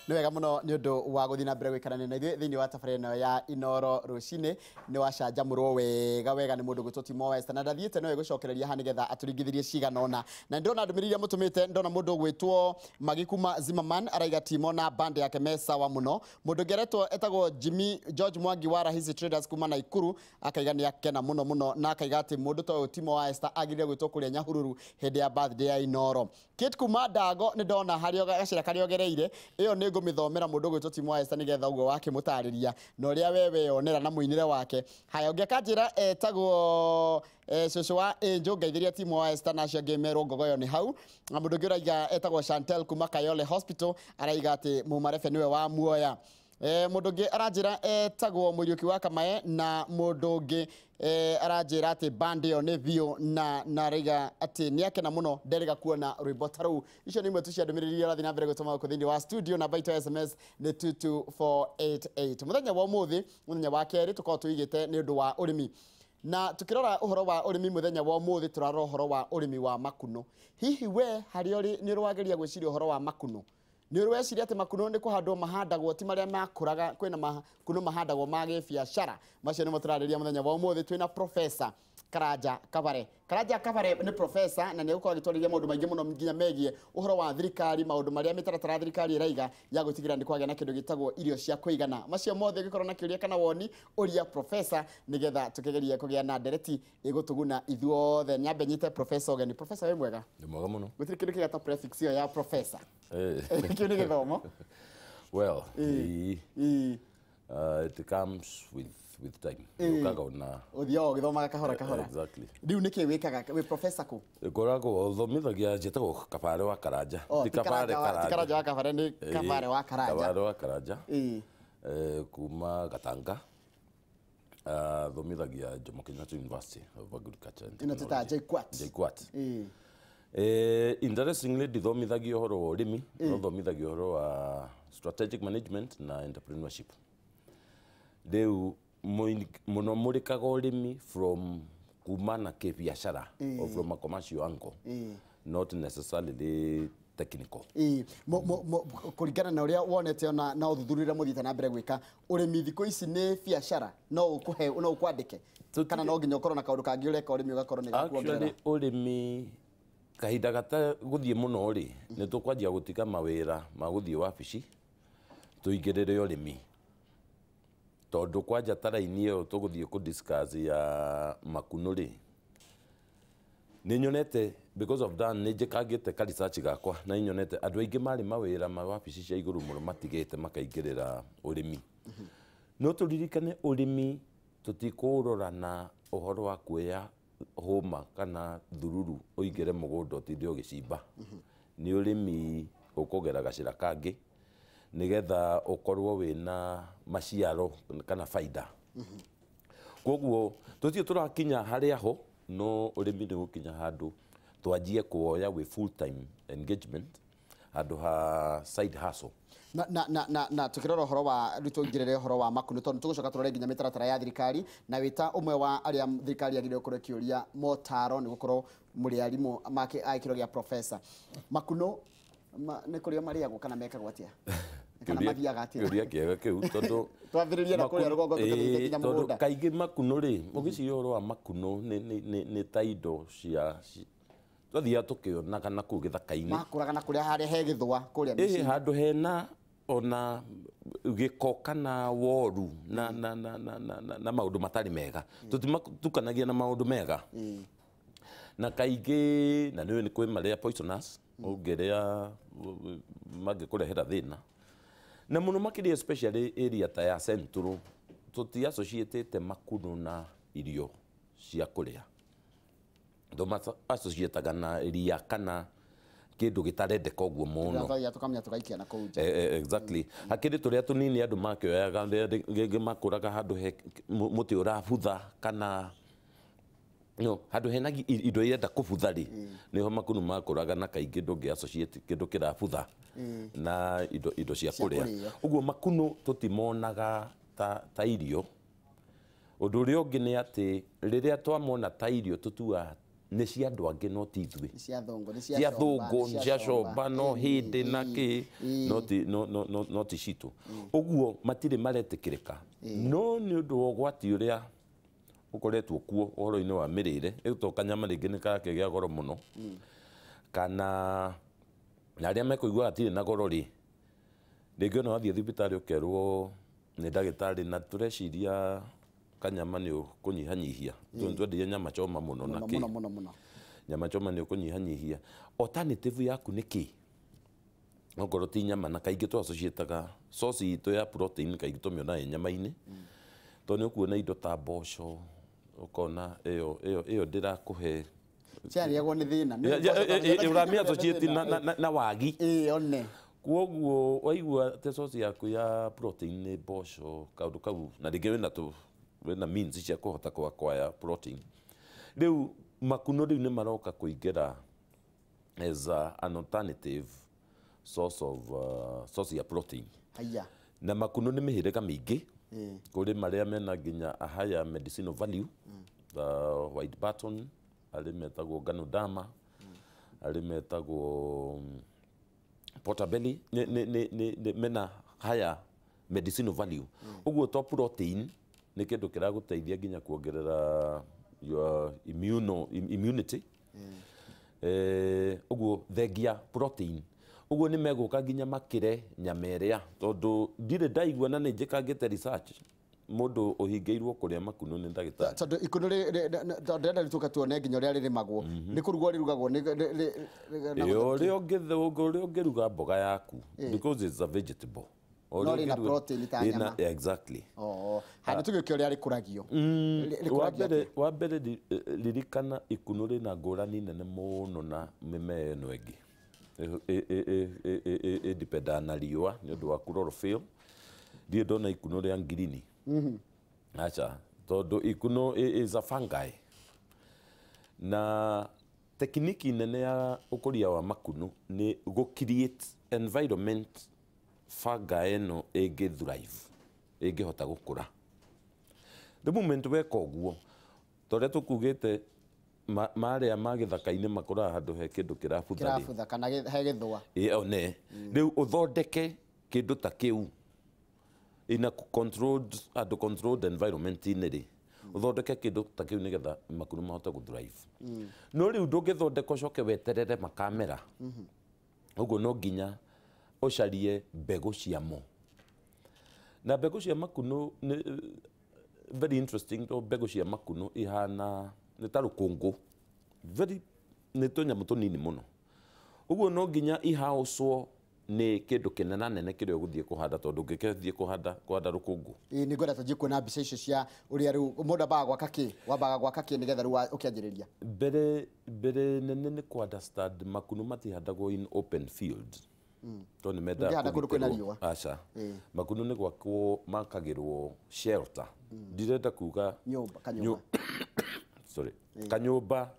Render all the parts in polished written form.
Nĩ wega mũno nĩ ũndũ wa gũthiĩ na mbere gũikarania na ithuĩ thĩinĩ wa tabarĩra ĩno ya Inoro rũcinĩ. Nĩ wacanjamũrwo wega wega nĩ mũndũ gwĩtwo Timo West, na ndathiĩte no ĩgũcokereria haha nĩgetha atũringithĩrie cigana ũna. Na ndĩrona ndũmĩrĩri iria mũtũmĩte, ndona mũndũ ũgwĩtwo Magi kuma Zimmerman araiga Timo na band yake me sawa mũno. Mũndũ ũngĩ aretwo etagwo Jimmy George Mwangi wa Rahisi Traders kuma Naikuru akaiga nĩ akena mũno mũno, na akaiga atĩ mũndũ ta ũyũ Timo wa Esther agĩrĩire gwĩtwo kũrĩa Nyahururu hĩndĩ ya birthday ya Inoro. Kate kuma Ndago nĩ ndona harĩa gacĩra karĩa ogereire, ĩyo nĩ ngũmĩthomera mũndũ ũgwĩtwo Timo wa Esther nĩgetha ũguo wakĩmũtarĩria na ũrĩa we weyonera na mũinĩre wake. Haya, ũngĩ akanjĩra etagwo cũcũ wa Angel, ngeithĩria Timo wa Esther na acio angĩ merwo ngogoyo nĩ hau. Na mũndũ ũngĩ ũraiga etagwo Chantel kuma Kayole Hospital araiga atĩ Mumarebe nĩwe wa muoya. Mũndũ ũngĩ aranjĩra etagwo Mũriũki wa Kamae, na mũndũ ũngĩ aranjĩra atĩ band ĩyo nĩ biũ, na araiga atĩ nĩ akena mũno nderĩga kuona rwĩmbo ta rũu. Icio nĩ imwe tu cia ndũmĩrĩri iria ũrathiĩ na mbere gũtũma gũkũ thĩinĩ wa studio. Namba itũ ya SMS nĩ 22488. Mũthenya wa ũmũthĩ, mũthenya wa kerĩ, tũkoragwo tũigĩte nĩ ũndũ wa ũrĩmi, na tukirora ũhoro wa ũrĩmi mũthenya wa ũmũthĩ, tũrarora ũhoro wa ũrĩmi wa makuno. Hihi we harĩa ũrĩ nĩ ũrageria gwĩciria ũhoro wa makuno? Nĩ ũrĩ weciria atĩ makuno nĩ kũhandwo mahandagwo, ti marĩa makũraga? Kwĩna makuno mahandagwo ma gĩbiacara. Macio nĩmo tũrarĩria mũthenya wa ũmũthĩ. Twĩna Professor Karanja Kabare. Karanja Kabare nĩ professor na nĩ egũkorwo agĩtwarĩria maũndũ maingĩ mũno nginya megiĩ ũhoro wa thirikari, maũndũ marĩa mĩtaratara ya thirikari ĩraiga ya gũtigĩrĩra nĩ kwagĩa na kĩndũ gĩtagwo irio cia kũigana. Macio mothe, ũngĩkorwo na kĩũria kana woni, ũria professor nĩgetha tũkĩgerie kũgĩa na ndereti ĩgũtũguna ithuothe. Nyambe nyite professor ũgeni. Professor, wĩ mwega? Nĩ mwega mũno. Gũtirĩ kĩndũ kĩgata prefix ĩyo ya professor. Kĩu nĩ gĩthomo. Well, it comes with time. Ũkaga ona ũthiaga ũgĩthomaga kahora kahora. Exactly. Rĩu nĩkĩ wĩkaga? Wĩ professor kũ? Ngoragwo thomithagia, njĩtagwo Kabare wa Karanja. Oh, Ti Kabare ti Karanja wa Kabare, nĩ Kabare wa Karanja. Kabare wa Karanja. Kuma Gatanga. Thomithagia Jomo Kenyatta University of Agriculture and Ĩno tũtaga Technology. JKUAT. JKUAT. Interestingly, ndithomithagia ũhoro wa ũrĩmi, no thomithagia ũhoro wa strategic management na entrepreneurship. Rĩu mũno mũrĩkaga ũrĩmi from kuma na kĩbiacara or from a commercial angle, not necessarily technical. Ĩĩ. Kũringana na ũrĩa wonete ona na ũthuthuria ũrĩa mũthiĩte na mbere gwĩka, ũrĩmi thikũ ici nĩ biacara no ũkũhe, no ũkwandĩke, kana no nginya ũkorwo na kaũndũ kangĩ ũreka ũrĩmi ũgakorwo nĩ gakuongerera? Actually, ũrĩmi kahinda gata gũthiĩ mũno rĩ, nĩ tũkwanjia gũtiga mawĩra ma gũthiĩ wabici tũingĩrĩre ũrĩmi, tondũ kwanja ta raini ĩyo tũgũthiĩ kũ discuss ya makuno rĩ, nĩ nyonete, because of that nĩ njĩkangĩte ka research gakwa, na nĩ nyonete andũ aingĩ marĩ mawĩra ma wabici cia igũrũ mũno matigĩte makaingĩrĩra ũrĩmi. No tũririkane ũrĩmi tũtikũũrora na ũhoro wa kuoya hũma kana thururu ũingĩre mũgũnda ũtinde ũgĩcimba. Nĩ ũrĩmi ũkũgera gacĩra kangĩ nĩgetha ũkorwo wĩna maciaro kana baida. Koguo tũtirĩ tũrakinya harĩa ho, no ũrĩmi nĩ gũkinya handũ twanjie kuoya wĩ full time engagement handũ ha side hustle. Na tukirora ũhoro wa rĩu, tũingĩrĩre ũhoro wa makuno, tondũ tũgũcoka tũrore nginya mĩtaratara ya thirikari, na wĩta ũmwe wa arĩa thirikari yagĩrĩirwo gũkorwo ĩkĩũria motaro nĩ gũkorwo mũrĩ arimũ make a gĩkĩro gĩa professor. Makuno nĩ kũrĩo marĩagwo kana mekagwo atĩa, kana mathiaga atĩa? Kĩũria kĩega kĩu, tondũ Twambĩrĩrie na kũrĩa rũgongo tũkĩthiĩ nginya tondũ mũgũnda. Kaingĩ makuno rĩ, ũgĩciria ũhoro wa makuno nĩ ta indo cia twathiaga tũkĩonaga na kũu gĩthaka-inĩ. Makũraga na kũrĩa harĩa he gĩthũa kũrĩa ĩĩ mĩciĩ. Handũ hena ona gĩko kana woru na maũndũ matarĩ mega, tũtimatukanagia na maũndũ mega. Na kaingĩ na nĩũĩ nĩ kwĩ marĩa poisonous ũngĩrĩa mangĩkũrehera thĩna, na mũno makĩria especially area ta ya Central, tũti associatĩte makuno na irio cia kũrĩa, tũma associataga na ria kana kĩndũ gĩtarendeka ũguo mũno. Twathiaga tũkamenya tũgaikia na kũu nja. Exactly. Hakĩrĩ tũrĩa tũnini andũ makĩoyaga rĩngĩ makũraga handũ he mũtĩ ũrabutha kana no handũ hena indo irenda kũbutha rĩ, nĩho makuno makũraga, na kaingĩ ndũngĩ associate kĩndũ kĩrabutha na indo cia Cia kũrĩa. Kũrĩa. Ũguo makuno tũtimonaga ta irio. Ũndũ ũrĩa ũngĩ nĩ atĩ rĩrĩa twamona ta irio tũtuaga Nĩ cia andũ angĩ no ti ithuĩ. Nĩ cia thũngũ, nĩ cia thũngũ, nĩ cia comba, no hĩndĩ na kĩ, no ti citũ. Ũguo matirĩ maretĩkĩrĩka. No nĩ ũndũ wa ũgwati ũrĩa ũkoretwo kuo ũhoro-inĩ wa mĩrĩre, ĩgũtoka kanyama rĩngĩ nĩ karakĩgĩa goro mũno, kana na arĩa mekũigua gatirĩ na goro rĩ, rĩngĩ ona wathiĩ thibitarĩ ũkerwo nĩ ndagĩtarĩ na tũreciria kanyama nĩ ũkũnyihanyihia. Twendirie nyama choma mũno na kĩ. Mũno mũno mũno. Nyama choma nĩ ũkũnyihanyihia. Alternative yaku nĩ kĩ? Okorwo ti nyama, na kaingĩ tũ associataga source itũ ya protein kaingĩ tũmĩonaga ĩ nyama-inĩ. Tondũ nĩ ũkuona indo ta mboco, ũkona ĩyo ndĩrakũhe. Ciarĩagwo nĩ thĩna. Ũramĩ associate na wagi. Ĩĩ, one. Kwoguo waigua atĩ source yaku ya protein nĩ mboco, kaũndũ kau, na rĩngĩ wĩna means cia kũhota kwaya protein. Rĩu makuno rĩu nĩ maroka kũingĩra as an alternative source of source ya protein. Haya. Na makuno nĩ mĩhĩrĩga mĩingĩ. Kũrĩ marĩa mena nginya a higher medicinal value, the white button, arĩ metagwo ganodama, arĩ metagwo portabelli, nĩ mena higher medicinal value. Ũguo to protein nĩ kĩndũ kĩragũteithia nginya kuongerera your immunity. Ũguo thengia protein. Ũguo nĩ megũka nginya makĩre nyama ĩrĩa, tondũ ndirĩ ndaigua na nĩ njĩkangĩte research mũndũ ũhingĩirwo kũrĩa makuno nĩ ndagĩtarĩ. Tondũ ikuno tondũ ndĩrenda rĩu tũke tuone nginya ũrĩa rĩrĩmagwo. Nĩ kũrugwo rĩrugagwo nĩ ũrĩa ũngĩruga mboga yaku, because it's a vegetable. No rĩna protein ta nyama. Exactly. Handũ tũgĩũke ũrĩa rĩkũragio. Wa mbere ririkana ikuno rĩna ngũrani nene mũno na mĩmera ĩno ĩngĩ. Ĩdipendaga na riũa nĩ ũndũ wa chlorophyll. Ndirĩ ndona ikuno rĩa ngirini. Acha, tondũ ikuno is a fungi. Na tekiniki nene ya ũkũria wa makuno nĩ gũ create environment fungi ĩno ĩngĩ thrive, ĩngĩhota gũkũra. The moment weka ũguo, ta ũrĩa tũkugĩte marĩa ma gĩthaka-inĩ makũraga handũ he kĩndũ kĩrabutha rĩ. Kĩrabutha kana he gĩthũa. Ĩĩ, one. Rĩu ũthondeke kĩndũ ta kĩu in a controlled, andũ controlled environment-inĩ rĩ, ũthondeke kĩndũ ta kĩu nĩgetha makuno mahote gũ thrive. No rĩu ndũngĩthondeka ũcoke weterere makamera. Ũguo no nginya ũcarie mbegũ ciamo. Na mbegũ cia makuno nĩ very interesting, tondũ mbegũ cia makuno ihana nĩ ta rũkũngũ. Very nĩ tũnyamũ tũnini mũno. Ũguo no nginya ihaũcwo nĩ kĩndũ kĩnenanene kĩrĩa ũgũthiĩ kũhanda, tondũ ũngĩkĩthiĩ kũhanda rũkũngũ. Ĩĩ, nĩ ngwenda tũthiĩ kuona mbica icio cia ũrĩa rĩu mũndũ ambaga gwaka kĩ, wambaga gwaka kĩ nĩgetha rĩu ũkĩanjĩrĩria. Mbere nene nĩ kũ understand makuno matihandagwo in open field. Tondũ nĩ mendaga Ndũngĩhanda kũndũ kwĩna kũgitĩrwo. riũa. Aca. Makuno nĩ gwakwo makagĩrwo shelter. Ndirenda kuga Nyũmba, kanyũmba. Sorry. Kanyũmba.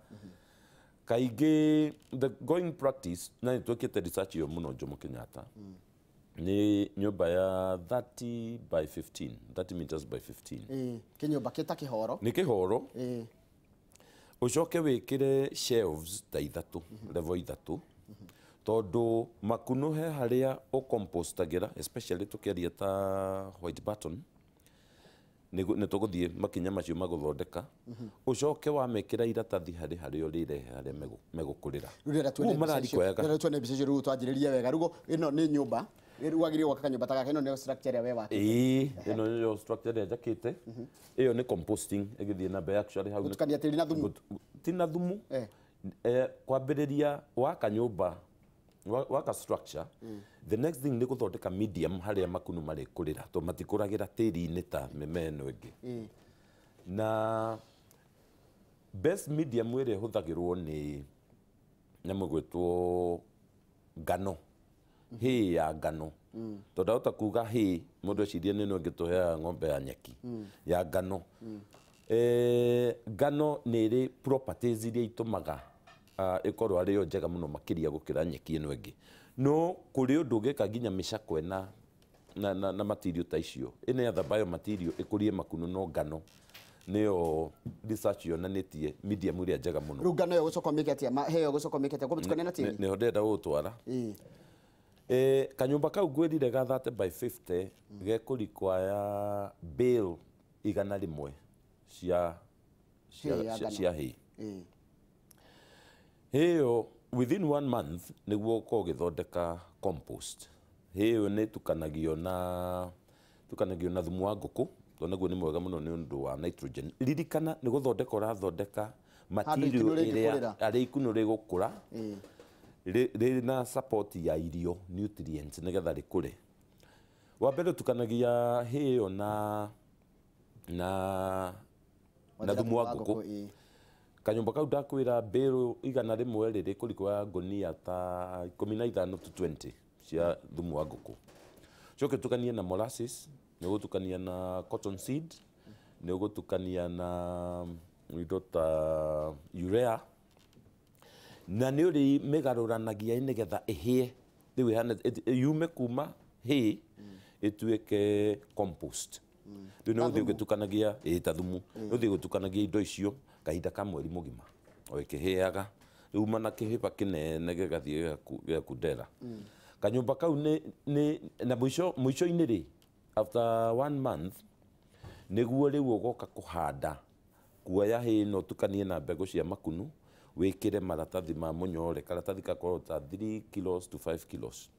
Kaingĩ the going practice, na nĩ twĩkĩte research ĩyo mũno Jomo Kenyatta, nĩ nyũmba ya 30 by 15, 30 meters by 15. Kĩnyũmba kĩ ta kĩhoro. Nĩ kĩhoro. Ũcoke wĩkĩre shelves ta ithatũ, level ithatũ, tondũ makuno he harĩa ũcompostagĩra, especially tũkĩaria ta white button, nĩ tũgũthiĩ makinya macio magũthondeka, ũcoke wamekĩra iratathi harĩ harĩa ũrĩrehe harĩa megũkũrĩra. Rĩu ndĩrenda tuone Ũguo mbica icio. mararikoyaga. Ndĩrenda tuone mbica icio rĩu twanjĩrĩrie wega. Rĩu ĩno nĩ nyũmba. Rĩu wagĩrĩirwo gwaka kanyũmba ta gaka, ĩno nĩyo structure ĩrĩa we wakĩte. Ĩĩ, ĩno nĩyo structure ĩrĩa njakĩte. Ĩyo nĩ composting ĩgĩthiĩ na mbere actually hau nĩ Gũtukania tĩri na thumu. Ti na thumu. Kwambĩrĩria waka nyũmba, waka structure, the next thing nĩ gũthondeka medium harĩa makuno marĩkũrĩra, tondũ matikũragĩra tĩri-inĩ ta mĩmera ĩno ĩngĩ. Na best medium ĩrĩa ĩhũthagĩrwo nĩ nyamũ ĩgwĩtwo ngano, hay ya ngano. Tondũ ndahota kuga hay, mũndũ ecirie nĩ ĩno ĩngĩ tũheaga ng'ombe ya nyeki, ya ngano. Ngano nĩ ĩrĩ properties iria itũmaga ĩkorwo arĩ yo njega mũno makĩria gũkĩra nyeki ĩno ĩngĩ. No kũrĩ ũndũ ũngĩka nginya mĩcakwe na material ta icio, ĩno ya biomaterial ĩkũrie makuno no ngano. Nĩyo research yonanĩtie medium ĩrĩa njega mũno. Rĩu ngano ĩyo gũcoka ũmĩke atĩa? Heo gũcoka ũmĩke atĩa? Kũmĩtukania na tĩri? Nĩho ndĩrenda gũgũtwara. Kanyũmba kau ngwĩrire ga 30 by 50 gekũrikwaya bale 100 cia cia hay. Ĩyo within 1 month nĩguo ũkorwo ũgĩthondeka compost. Ĩyo nĩ tukanagio na thumu wa ngũkũ, tondũ naguo nĩ mwega mũno nĩ ũndũ wa nitrogen. Ririkana nĩ gũthondeka ũrathondeka material ĩrĩa harĩa ikunũ rĩgũkũra rĩrĩ na support ya irio, nutrients, nĩgetha rĩkũre. Wa mbere tukanagia ĩyo na thumu wa ngũkũ. Kanyũmba kau ndakwĩra bale 100 rĩrĩ kũrikwa ngũnia ta 15 to 20 cia thumu wa ngũkũ. Coke tukanie na molasses, nĩ ũgũtukania na cotton seed, nĩ ũgũtukania na indo ta urea, na nĩ ũrĩ mĩgarũranagia nĩgetha ĩhĩe. Rĩu ĩhane yume kuma hay ĩtuĩke compost. Rĩu nĩ ũthiĩ ũgĩtukanagia ta thumu, nĩ ũthiĩ ũgĩtukanagia indo icio kahinda ka mweri mũgima o ĩkĩhĩaga. Rĩu uma na kĩhĩba kĩnene gĩgathiĩ gĩgakundera. Kanyũmba kau nĩ na mũico-inĩ rĩ, after 1 month nĩguo rĩu ũgoka kũhanda, kuoya hay ĩno ũtukanie na mbegũ cia makunu, wĩkĩre maratathi ma mũnyore, karatathi gakorwo ta 3 kilos to 5 kilos.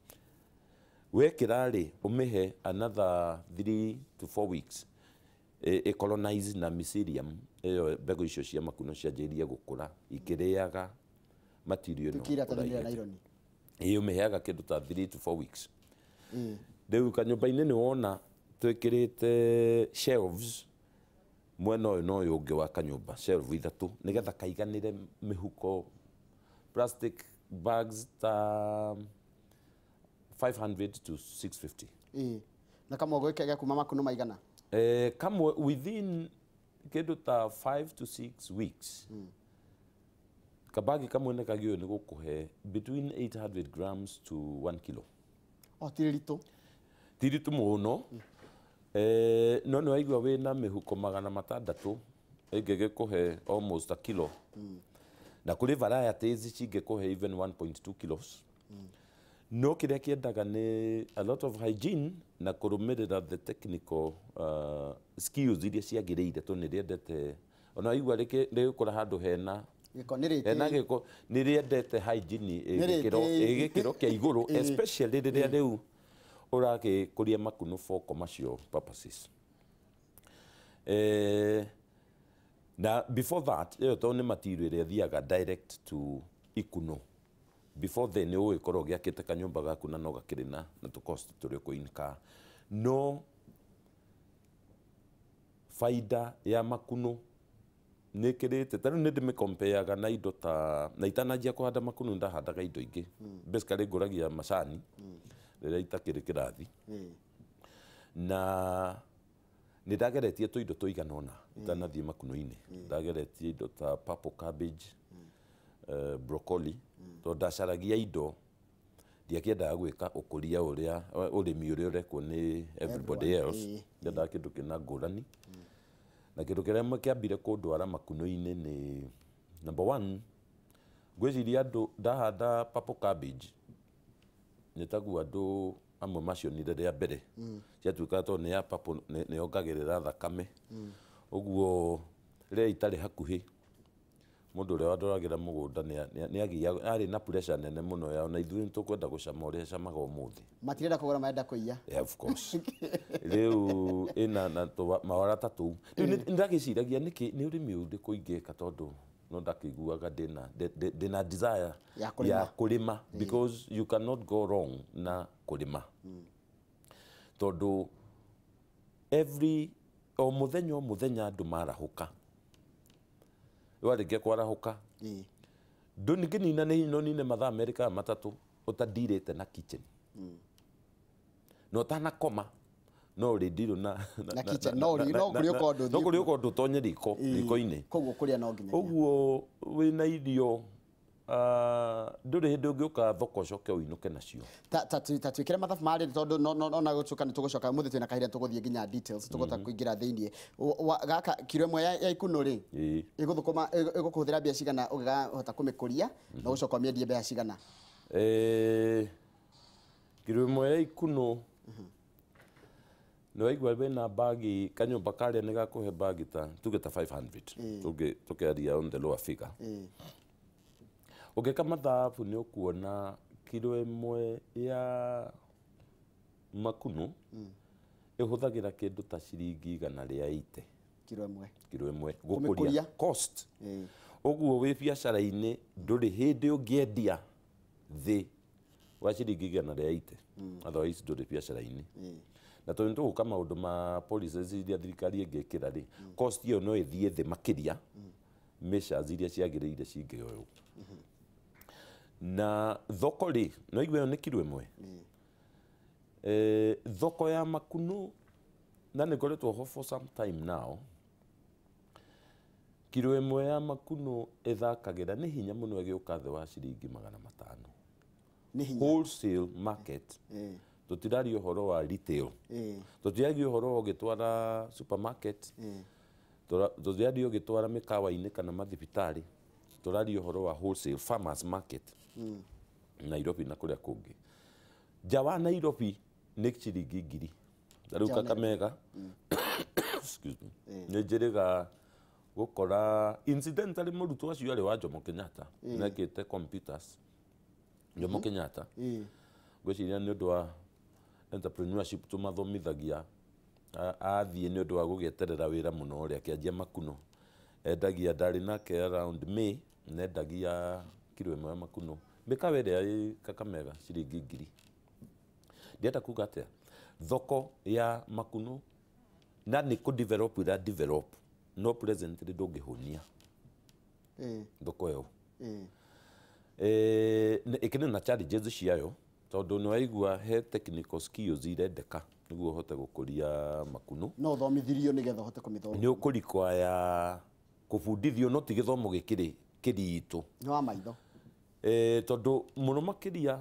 Wekĩra rĩ, ũmĩhe another 3 to 4 weeks ĩcolonize na mycelium ĩyo, mbegũ icio cia makuno cianjĩrĩrie gũkũra ikĩrĩaga material ĩno. Ĩyo ũmĩheaga kĩndũ ta 3 to 4 weeks. Rĩu kanyũmba-inĩ nĩ wona twĩkĩrĩte shelves mwena ũyũ na ũyũ ũngĩ wa kanyũmba, shelf 3 nĩgetha kaiganĩre mĩhuko plastic bags ta 500 to 650. Na kamwe gwĩkĩra kuma makuno maigana? Kamwe within kĩndũ ta 5 to 6 weeks. Kabagi kamwe nĩ kagĩrĩirwo nĩ gũkũhe between 800 grams to 1 kilo. O ti ritũ? Ti ritũ mũno. No nĩ waigua wĩna mĩhuko 600 ĩngĩgĩkũhe almost a kilo. Na kũrĩ varieties cingĩkũhe even 1.2 kilos. No kĩrĩa kĩendaga nĩ a lot of hygiene na kũrũmĩrĩra the technical skills iria ciagĩrĩire, tondũ nĩ rĩendete, ona waigua rĩgũkũra handũ hena gĩko, nĩ gĩko, nĩ rĩendete hygiene ĩgĩkĩro kĩa igũrũ, especially rĩrĩa rĩu ũragĩkũria makuno for commercial purposes. Na before that, ĩyo tondũ nĩ material ĩrĩa ĩthiaga direct to ikuno. Before then, nĩ ũgĩkorwo ũgĩakĩte kanyũmba gaku na no gakĩrĩ na tũ-cost tũrĩa ũkũ-incur. No faida ya makuno nĩ ĩkĩrĩte, ta rĩu nĩ ndĩmĩkompeaga na indo ta, na itananjia kũhanda makuno ndahandaga indo ingĩ. Basically ngũragia macani rĩrĩa itakĩrĩ kĩrathi. Na nĩ ndageretie tũindo tũigana ũna itanathiĩ makuno-inĩ. Ndageretie indo ta purple cabbage, broccoli, tondũ ndacaragia indo ndiakĩendaga gwĩka ũkũria ũrĩa ũrĩmi ũrĩa ũrekwo nĩ everybody else. Ndendaga kĩndũ kĩna ngũrani. Na kĩndũ kĩrĩa kĩambire kũndwara makuno-inĩ nĩ number 1, ngwĩciria andũ ndahanda purple cabbage nĩ taguo andũ amwe macionire rĩa mbere. Ciatuĩkaga tondũ nĩ ya purple nĩ yongagĩrĩra thakame. Ũguo rĩrĩa itarĩ hakuhĩ mũndũ ũrĩa wandoragĩra mũgũnda nĩ arĩ na pressure nene mũno ya ona ithuĩ nĩtũkwenda gũcama ũrĩa camaga ũmũthĩ. Matirenda kũgũra, marenda kũiya. Yeah, of course. Rĩu ĩna na mawara ta tũu. Rĩu nĩndagĩciragia nĩkĩ nĩ ũrĩmi ũrĩkũ ingĩka, tondũ no ndakĩiguaga ndĩna desire ya kũrĩma, because you cannot go wrong na kũrĩma. Tondũ every o mũthenya andũ marahũka, warĩkia kwarahũka ndũngĩnina nĩ hinya ũnine mathaa merĩ kana matatũ ũtandirĩte na kitchen. Na ũtanakoma no ũrĩ ndirũ na kitchen, no kũrĩ ũkorwo ndũtonye riko-inĩ. Koguo kũrĩa no nginya. Ũguo wĩna irio Ndũrĩ hĩndĩ ũngĩũka thoko ũcoke ũinũke nacio. Ta twĩkĩre mathabu marĩ tondũ no na gũcoka nĩ tũgũcoka mũthĩ twĩna kahinda tũgũthiĩ nginya details tũgũta kũingĩra thĩiniĩ. Gaka kiro ĩmwe ya ikuno rĩ, ĩgũthũkũma ĩgũkũhũthĩra mbia cigana ũngĩkahota kũmĩkũria na ũcoka ũmĩendie mbeca cigana? Kiro ĩmwe ya ikuno nĩ waigua wĩna bagi kanyũmba karĩa nĩ gakũhe bagi ta tuge ta 500 tũkĩaria on the lower figure. Ũngĩka mathabu nĩ ũkuona kiro ĩmwe ya makuno ĩhũthagĩra kĩndũ ta ciringi 180. Kiro ĩmwe. Kiro ĩmwe gũkũria cost. Ũguo wĩ biacara-inĩ ndũrĩ hĩndĩ ũngĩendia thĩ wa ciringi 180. Otherwise ndũrĩ biacara-inĩ. Na tondũ nĩtũgũka maũndũ ma policies iria thirikari ĩngĩkĩra rĩ, cost ĩyo no ĩthiĩ thĩ makĩria measures iria ciagĩrĩire cingĩoywo. Na thoko rĩ, no igue ĩyo nĩ kiro ĩmwe. Thoko ya makuno na nĩ ngoretwo ho for some time now. Kiro ĩmwe ya makuno ĩthakagĩra nĩ hinya mũno ĩgĩũka thĩ wa ciringi 500. Nĩ hinya. Wholesale market. Tũtiraria ũhoro wa retail. Tũtiraria ũhoro wa ũgĩtwara supermarket. Tũtiraria ũgĩtwara mĩkawa-inĩ kana mathibitarĩ. Tũraria ũhoro wa wholesale farmers market. Nairobi na kũrĩa kũngĩ. Nja wa Nairobi nĩ ciringi 1000. Ta rĩu Kakamega, excuse me, nĩ njĩrĩga gũkora incidentally mũrutwo ũcio arĩ wa Jomo Kenyatta, nĩekĩte computers Jomo Kenyatta. Ngwĩciria nĩ ũndũ wa entrepreneurship tũmathomithagia, athiĩ nĩ ũndũ wa gũgĩeterera wĩra mũno rĩ, akĩanjia makuno. Endagia, ndarĩ nake around May, nendagia kiro ĩmwe ya makuno mĩkawa ĩrĩa ĩ Kakamega ciringi 1000. Ndĩrenda kuga atĩa, thoko ya makuno na nĩ kũ develop ira develop, no presently ndũngĩhũnia thoko ĩyo. Ĩkĩrĩ na challenges ciayo tondũ nĩ waigua he technical skills irendeka nĩguo ũhote gũkũria makuno. No ũthomithirio nĩgetha ũhote kũmĩthoma. Nĩ ũkũrequire kũbundithio, no ti gĩthomo gĩkĩrĩ kĩritũ. Nĩ wa maitho. Tondũ mũno makĩria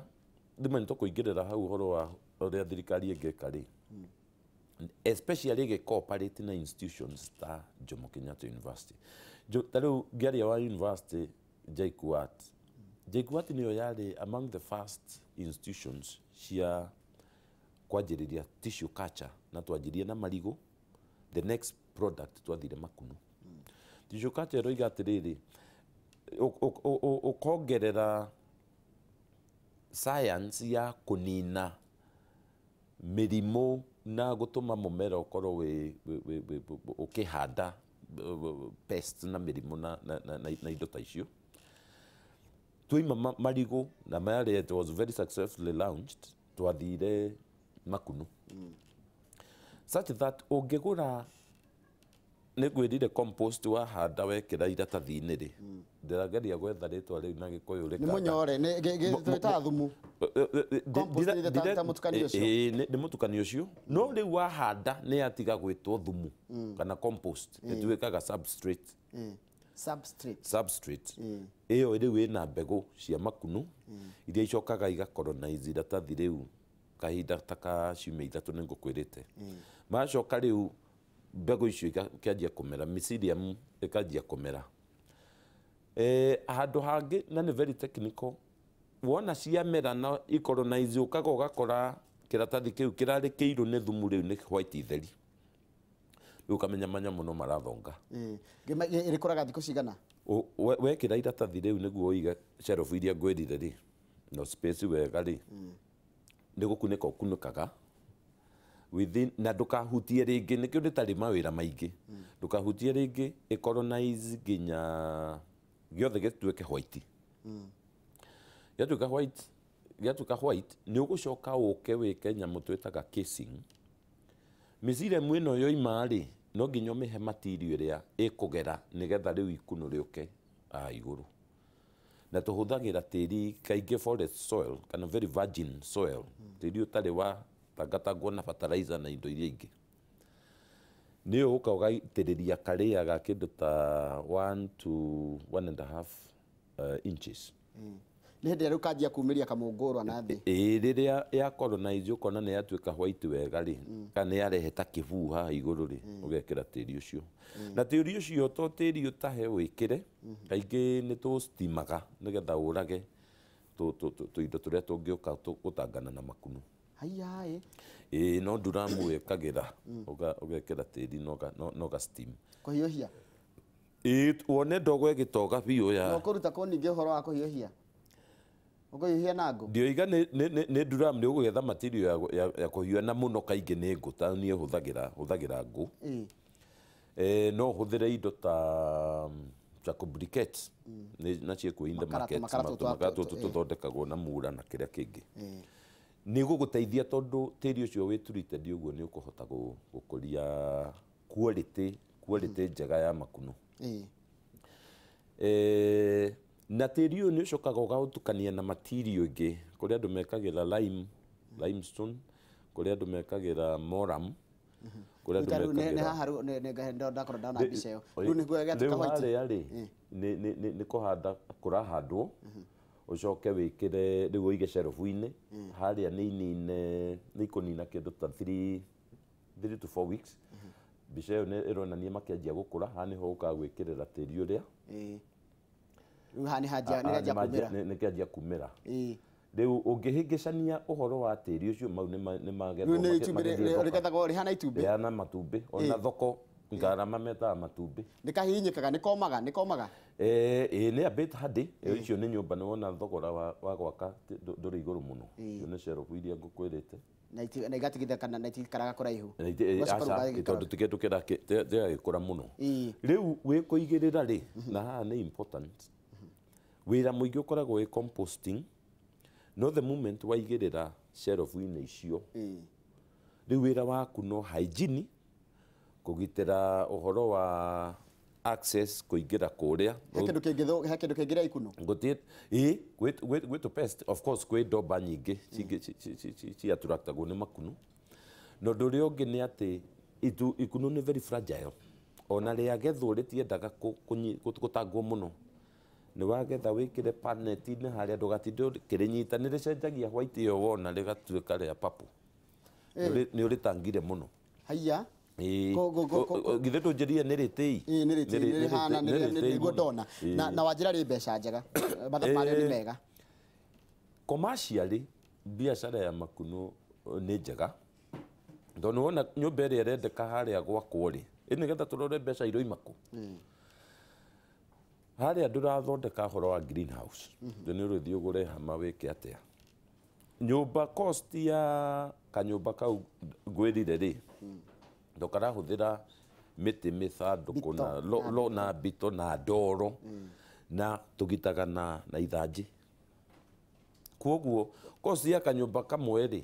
rĩmwe nĩ tũkũingĩrĩra hau ũhoro wa ũrĩa thirikari ĩngĩka rĩ, especially ĩgĩ-cooperate na institutions ta Jomo Kenyatta University. Ta rĩu ngĩaria wa university JKUAT. JKUAT nĩyo yarĩ among the first institutions cia kwanjĩrĩria tissue culture, na twanjirie na marigũ, the next product twathire makuno. Tissue culture ĩroiga atĩrĩrĩ, ũkongerera science ya kũnina mĩrimũ na gũtũma mũmera ũkorwo wĩ ũkĩhanda pests na mĩrimũ na indo ta icio. Twaima marigũ na marĩa it was very successfully launched, twathire makuno. Such that ũngĩgũra, nĩ ngwĩrire compost wahanda wekĩra iratathi-inĩ rĩ, ndĩrageria gwetha rĩtwa rĩu na Gĩkũyũ Nĩ mũnyore, nĩ twĩtaga thumu. Compost nĩ ta mũtukanio ũcio. Nĩ mũtukanio ũcio. No rĩu wahanda nĩ yatiga gwĩtwo thumu kana compost, ĩtuĩkaga substrate. Substrate. Substrate. Ĩyo rĩu ĩna mbegũ cia makuno iria icokaga igacolonize iratathi rĩu kahinda ta ka ciumia 3 nĩ ngũkwĩrĩte. Macoka rĩu mbegũ icio ikĩanjia kũmera, mycelium ĩkanjia kũmera. Handũ hangĩ na nĩ very technical, wona ciamera na icolonize ũkaga ũgakora kĩratathi kĩu kĩrarĩ kĩirũ nĩ thumu rĩu nĩ white theri. Rĩu ũkamenya manyamũ no marathonga. Ĩrĩkũraga thikũ cigana? Wekĩra iratathi rĩu nĩguo ũige shelf iria ngwĩrire rĩ, no space wega rĩ, nĩ gũkunĩka ũkunĩkaga within, na ndũkahutie rĩngĩ, nĩkĩo ndĩtarĩ mawĩra maingĩ. Ndũkahutie rĩngĩ, ĩcolonize nginya gĩothe gĩtuĩke white. Gĩatuĩka white, gĩatuĩka white, nĩ ũgũcoka ũke wĩke nyamũ twĩtaga casing. Mycelium ĩno yoima rĩ, no nginya ũmĩhe material ĩrĩa ĩkũgera nĩgetha rĩu ikuno rĩũke haha igũrũ. Na tũhũthagĩra tĩri kaingĩ forest soil kana very virgin soil, tĩri ũtarĩ wa tangatangwo na fertilizer na indo iria ingĩ. Nĩ ũgũka ũgaitĩrĩria karĩa ga kĩndũ ta 1 to 1.5 inches. Nĩ hĩndĩ ĩrĩa rĩu kanjia kumĩria kamũngũrwa na thĩ. Ĩĩ, rĩrĩa ya colonize ũkona nĩ yatuĩka white wega rĩ, kana nĩ yarehe ta kĩbuu haha igũrũ rĩ, ũgekĩra tĩri ũcio. Na tĩri ũcio to tĩri ũtahe wĩkĩre, kaingĩ nĩ tũstimaga nĩgetha ũrage tũindo tũrĩa tũngĩũka gũtangana na makunũ. Haiya. Ĩĩ, no nduramu wĩkagĩra, ũgekĩra tĩri na ũga steam. Kũhiũhia. Ĩĩ, wone ndogo ĩgĩtoga biũ ya. No kũruta kũ ningĩ ũhoro wa kũhiũhia? Ũkũhiũhia na ngũ? Ndioiga nĩ nduramu nĩ ũgũgetha material ya kũhiũha na mũno kaingĩ nĩ ngũ, ta niĩ hũthagĩra ngũ. No ũhũthĩre indo ta charcoal briquettes, na ciĩkuo in the market, makara tũtũ tũthondekagwo na mura na kĩrĩa kĩngĩ. Nĩ gũgũteithia tondũ tĩri ũcio wĩ treated ũguo nĩ ũkũhota gũkũria quality njega ya makunũ. Na tĩri ũyũ nĩ ũcokaga ũgaũtukania na material ĩngĩ, kũrĩa andũ mekagĩra limestone, kũrĩa andũ mekagĩra moram, kũrĩa andũ mekagĩra. Haha rĩu ndakorwo ndona mbica ĩyo. Rĩu nĩguo ĩgatuĩka white. Rĩu harĩa rĩ, nĩ kũhanda kũrahandwo, ũcoke wĩkĩre rĩu ũige shelf-inĩ, harĩa nĩ inine, nĩ ikũnina kĩndũ ta 3 to 4 weeks. Mbica ĩyo nĩ ĩronania makĩanjia gũkũra, haha nĩho ũkaga gwĩkĩrĩra tĩri ũrĩa. Rĩu haha nĩ hanjia, nĩ kĩanjia kumĩra. Nĩ kĩanjia kumĩra. Rĩu ũngĩhĩngĩcania ũhoro wa tĩri ũcio, mau nĩ magethwo. Rĩu nĩ itumbĩ rĩgethagwo rĩhana itumbĩ. Rĩhana matumbĩ, ona thoko ngarama metaga matumbĩ. Nĩ kahihinyĩkaga, nĩ komaga, nĩ komaga. Ĩĩ, nĩ a bit hardy. Icio nĩ nyũmba, nĩ wona thogora wa gwaka ndũrĩ igũrũ mũno. Icio nĩ shelf iria ngũkwĩrĩte. Na igatigithũkana na itikaraga kũraihu. Aca, tondũ ti kĩndũ kĩragĩkũra mũno. Rĩu wĩ kũigĩrĩra rĩ, na haha nĩ important. Wĩra mũingĩ ũkoragwo wĩ composting, no the moment waigĩrĩra shelf-inĩ icio, rĩu wĩra waku no hygiene, kũgitĩra ũhoro wa access kũingĩra kũrĩa. He kĩndũ kĩngĩthũ, he kĩndũ kĩngĩrĩa ikunũ? Gũtirĩ, ĩĩ, gwĩ tũ pest, of course kwĩ ndomba nyingĩ ciattractagwo nĩ makunũ. Na ũndũ ũrĩa ũngĩ nĩ atĩ ikunũ nĩ very fragile. Ona rĩagethwo rĩtiendaga gũtangwo mũno. Nĩ wagetha wĩkĩre paneti-inĩ harĩa ndũgatinde ũkĩrĩnyita, nĩ rĩcenjagia white ĩyo wona rĩgatuĩka rĩa purple. Nĩ ũrĩtangire mũno. Haiya. Githĩ ndũnjĩrire nĩ rĩtĩi? Ĩĩ, nĩ rĩtĩi, nĩ rĩhana, nĩguo ndona. Na wanjĩra rĩ mbeca njega, mathabu marĩo nĩ mega. Commercially, biacara ya makunũ nĩ njega. Tondũ nĩ wona nyũmba ĩrĩa ĩrendeka harĩa gwakwo rĩ, ĩ nĩgetha tũrore mbeca iroima kũ. Harĩa ndũrathondeka ũhoro wa greenhouse, nĩ ũrĩthiĩ ũgũre hama wĩke atĩa. Nyũmba cost ya kanyũmba kau ngwĩrire rĩ, ndũkarahũthĩra mĩtĩ mĩthandũkũ na lo na mbito na ndoro, na tũgitaga na ithanjĩ. Kwoguo cost ya kanyũmba kamwe rĩ,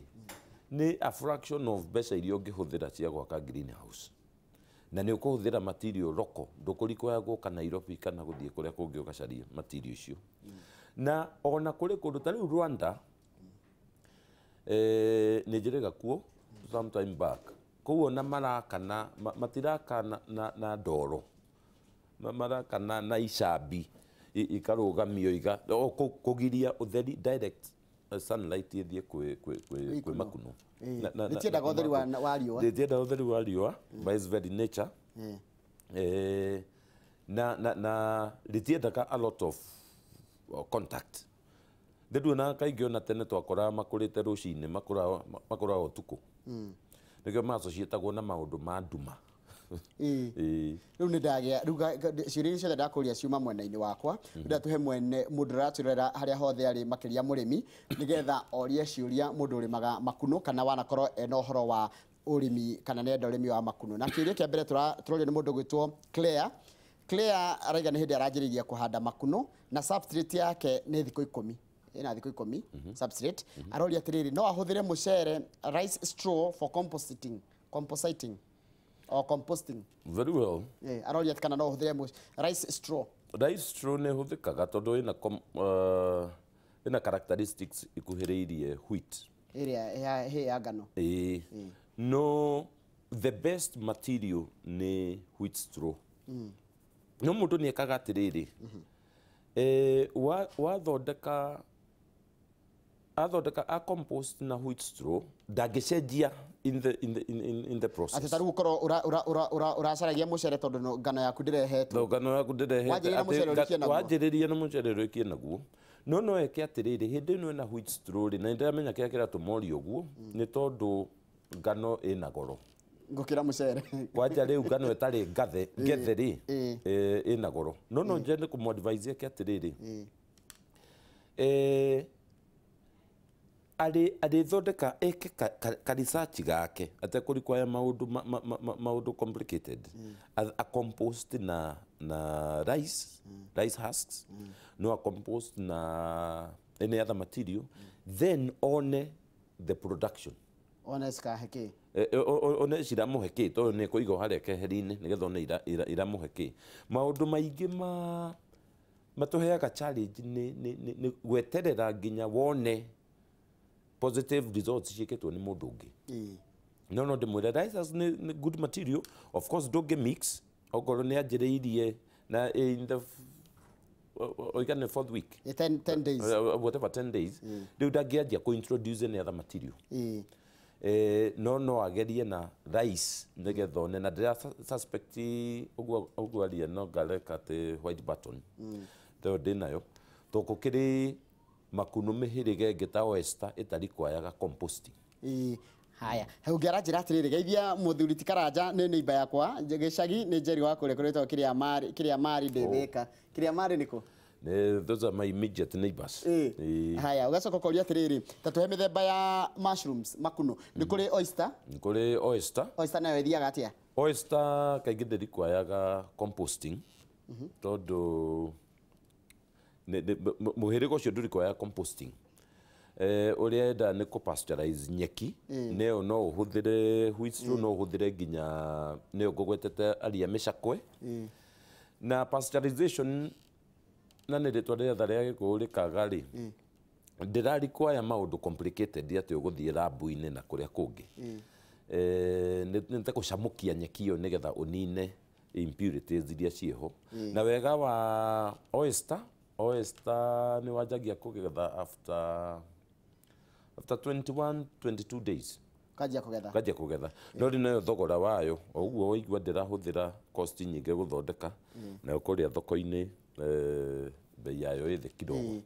nĩ a fraction of mbeca iria ũngĩhũthĩra cia gwaka greenhouse. Na nĩ ũkũhũthĩra material local, ndũkũrikoya gũka Nairobi kana gũthiĩ kũrĩa kũngĩ ũgacaria material icio. Na ona kũrĩ kũndũ ta rĩu Rwanda, nĩ njĩrĩga kuo sometime back. Kũu ona marakana, matirakana na ndoro, marakana na icambi, ikarũgamio, kũgiria ũtheri direct sunlight ĩthiĩ kwĩ makunũ. Rĩtiendaga ũtheri wa riũa. Rĩtiendaga ũtheri wa riũa by its very nature. Na rĩtiendaga a lot of contact. Nduonaga kaingĩ ona tene twakoraga makũrĩte rũcinĩ, makũraga ũtukũ. Nĩkĩo massociatagwo na maũndũ ma nduma. Rĩu nĩ ndagĩa, rĩu ciũria iria ciothe ndakũria ciuma mwena-inĩ wakwa. Ndĩrenda tũhe mwene mũndũ ũratwĩrorera harĩa hothe arĩ makĩria mũrĩmi, nĩgetha orie ciũria mũndũ ũrĩmaga makunũ kana wanakorwo ena ũhoro wa ũrĩmi kana nĩenda ũrĩmi wa makunũ. Na kĩũria kĩa mbere tũrorio nĩ mũndũ ũgwĩtwo Claire. Claire arauga nĩ hĩndĩ aranjĩrĩirie kũhanda makunũ na substrate yake nĩ thikũ 10. Ĩna thikũ 10 substrate. Aroria atĩrĩrĩ, no ahũthĩre mũcere rice straw for compositing, compositing or composting. Very well. Aroria kana no ahũthĩre rice straw. Rice straw nĩ ĩhũthĩkaga tondũ ĩna characteristics ikuhĩrĩirie wheat. Ĩrĩa ya ngano. No, the best material nĩ wheat straw. No mũndũ nĩ ekaga atĩrĩrĩ, Wathondeka athondeka a compost na wheat straw, ndangĩcenjia in the process. Atĩ ta rĩu ũkorwo ũracaragia mũcere tondũ ngano yaku ndĩrehetwo. Ngano yaku ndĩrehete. Wanjĩrĩria na mũcere ũrĩkie naguo. Wanjĩrĩria na mũcere ũrĩkie naguo, no eke atĩrĩrĩ, hĩndĩ ĩno ĩna wheat straw rĩ, na nĩndĩramenya kĩrĩa kĩratũma ũrie ũguo nĩ tondũ ngano ĩna goro gũkĩra mũcere. Kwanja rĩu ngano ĩtarĩ ngathe ngethe rĩ, ĩna goro, no njende kũmũ-advise eke atĩrĩrĩ, arĩthondeka eke ka research gake atekũrikwaya maũndũ maũndũ complicated, a compost na rice husks, no a compost na any other material, then one the production. One cikahe kĩ? One ciramũhe kĩ, tondũ nĩ kũiga harĩa keheri-inĩ nĩgetha one iramũhe kĩ. Maũndũ maingĩ ma matũheaga challenge nĩ gweterera nginya wone positive results ciĩkĩtwo nĩ mũndũ ũngĩ. No ndĩmwĩre rice husk nĩ good material. Of course ndũngĩ mix okorwo nĩ anjĩrĩirie na in the oiga nĩ fourth week. 10 days. Whatever, 10 days, rĩu ndangĩanjia kũ introduce any other material. No agerie na rice nĩgetha one, na ndĩra suspect ũguo ũguo aria no ngareka atĩ white button teo ndĩnayo tondũ gũkĩrĩ makunũ mĩhĩrĩga ĩngĩ ta oyster ĩtarikwayaga composting. Ĩĩ. Haya, hau ũngĩ aranjĩra atĩrĩrĩ, geithia mũthuri ti Karanja, nĩ neighbor yakwa gĩcagi, nĩ Njeri wa kũrĩa kũrĩtagwo kĩrĩa mari, kĩrĩa mari ndĩthĩka kĩrĩa mari nĩkũ. Those are my immediate neighbors. Ĩĩ. Haya, ũgacoka ũkoria atĩrĩrĩ, ta tũhe mĩthemba ya mushrooms, makunũ. Nĩ kũrĩ oyster. Nĩ kũrĩ oyster. Oyster nayo ĩthiaga atĩa? Oyster kaingĩ ndĩrikwayaga composting tondũ mũhĩrĩga ũcio ndũrikwayaga composting. Ũrĩa enda nĩ kũ-pasteurize nyeki, nĩyo no ũhũthĩre wheat straw, no ũhũthĩre nginya nĩyo ngũgwetete aria mĩcakwe na pasteurization, na nĩ rĩtwa rĩetha rĩa gĩkũyũ rĩkaga rĩ, ndĩrarikwaya maũndũ complicated atĩ ũgũthiĩ rabu-inĩ na kũrĩa kũngĩ. Nĩ ta gũcamũkia nyeki ĩyo nĩgetha ũnine impurities iria ciĩho. Na wega wa oyster, oyster nĩ wanjagia kũgetha after 21 22 days. Kanjia kũgetha. Kanjia kũgetha, no rĩ nayo thogora wayo o ũguo waigua ndĩrahũthĩra cost nyingĩ gũthondeka nayo kũrĩa thoko-inĩ, bei yayo ĩ thĩ kidogo,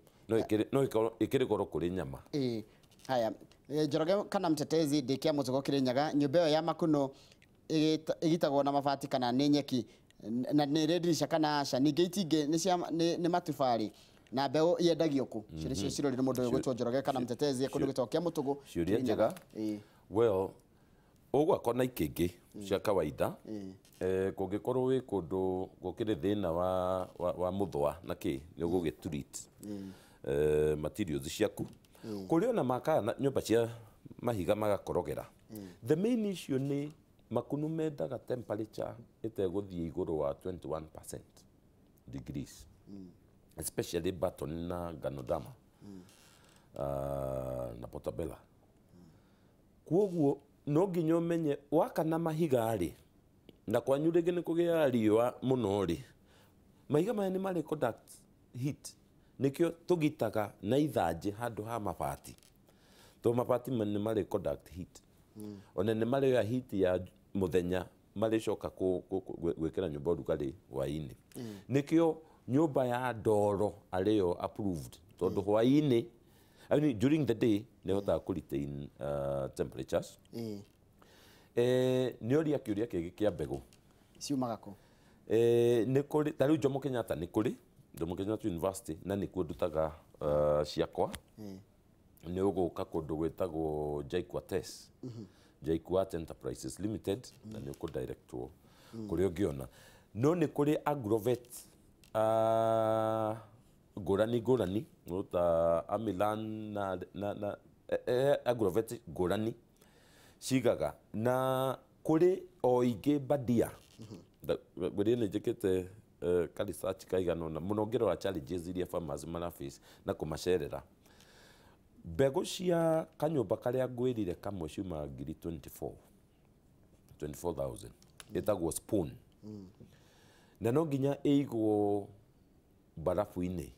no ĩkorwo ĩkĩrĩ goro kũrĩ nyama. Ĩĩ. Haya, Njoroge kana Mtetezi, ndĩkia mũtugo Kĩrĩnyaga, nyũmba ĩyo ya makunũ ĩgitagwo na mabati kana nĩ nyeki, na nĩ ĩrĩ ndirica kana aca? Ningĩ itingĩ nĩ cia nĩ matubarĩ, na mbeũ yendagio kũ? Ciũria icio cirorire mũndũ ũyũ gwĩtwo Njoroge kana Mtetezi kũndũ gwĩtagwo kĩa mũtũgũ Ciũria Kĩrĩnyaga. njega. Well, ũgwakwa na ikĩngĩ cia kawaida, kũngĩkorwo wĩ kũndũ gũkĩrĩ thĩna wa mũthũa na kĩ, nĩ ũgũgĩ treat materials ciaku. Kũrĩ ona makaga na nyũmba cia mahiga magakorogera. The main issue nĩ makunu mendaga temperature ĩtegũthiĩ igũrũ wa 21% degrees, especially button na Ganoderma na portabella. Kwoguo no nginya ũmenye waka na mahiga rĩ, na kwanyu rĩngĩ nĩ kũgĩaga riũa mũno rĩ, mahiga maya nĩ marĩ conduct heat. Nĩkĩo tũgitaga na ithanjĩ handũ ha mabati, tondũ mabati nĩ marĩ conduct heat, ona nĩ marĩoya heat ya mũthenya, marĩcoka gwĩkĩra nyũmba ũrugarĩ hwaĩ-inĩ. Nĩkĩo nyũmba ya ndoro arĩyo approved, tondũ hwaĩ-inĩ, I mean, during the day nĩ ĩhotaga kũ retain temperatures. Nĩ ũria kĩũria kĩngĩ kĩa mbegũ. Ciumaga kũ? Nĩ kũrĩ ta rĩu Jomo Kenyatta, nĩ kũrĩ Jomo Kenyatta University, na nĩkuo ndutaga ciakwa. Nĩ ũgũka kũndũ gwĩtagwo JKUATES, JKUAT Enterprises Limited, na nĩ ũkũ-directwo kũrĩa ũngĩona. No nĩ kũrĩ agrovet ngũrani ngũrani, no ta Amilan na agrovet ngũrani cigaga, na kũrĩ o ingĩ bandia. Ngwĩrire nĩ njĩkĩte ka research kaigana ũna mũno ngĩrora challenges iria farmers mara face na kũmacerera. Mbegũ cia kanyũmba karĩa ngwĩrire kamwe ciumaga ngiri 24, 24,000, ĩtagwo spoon, na no nginya ĩigwo barafu-inĩ.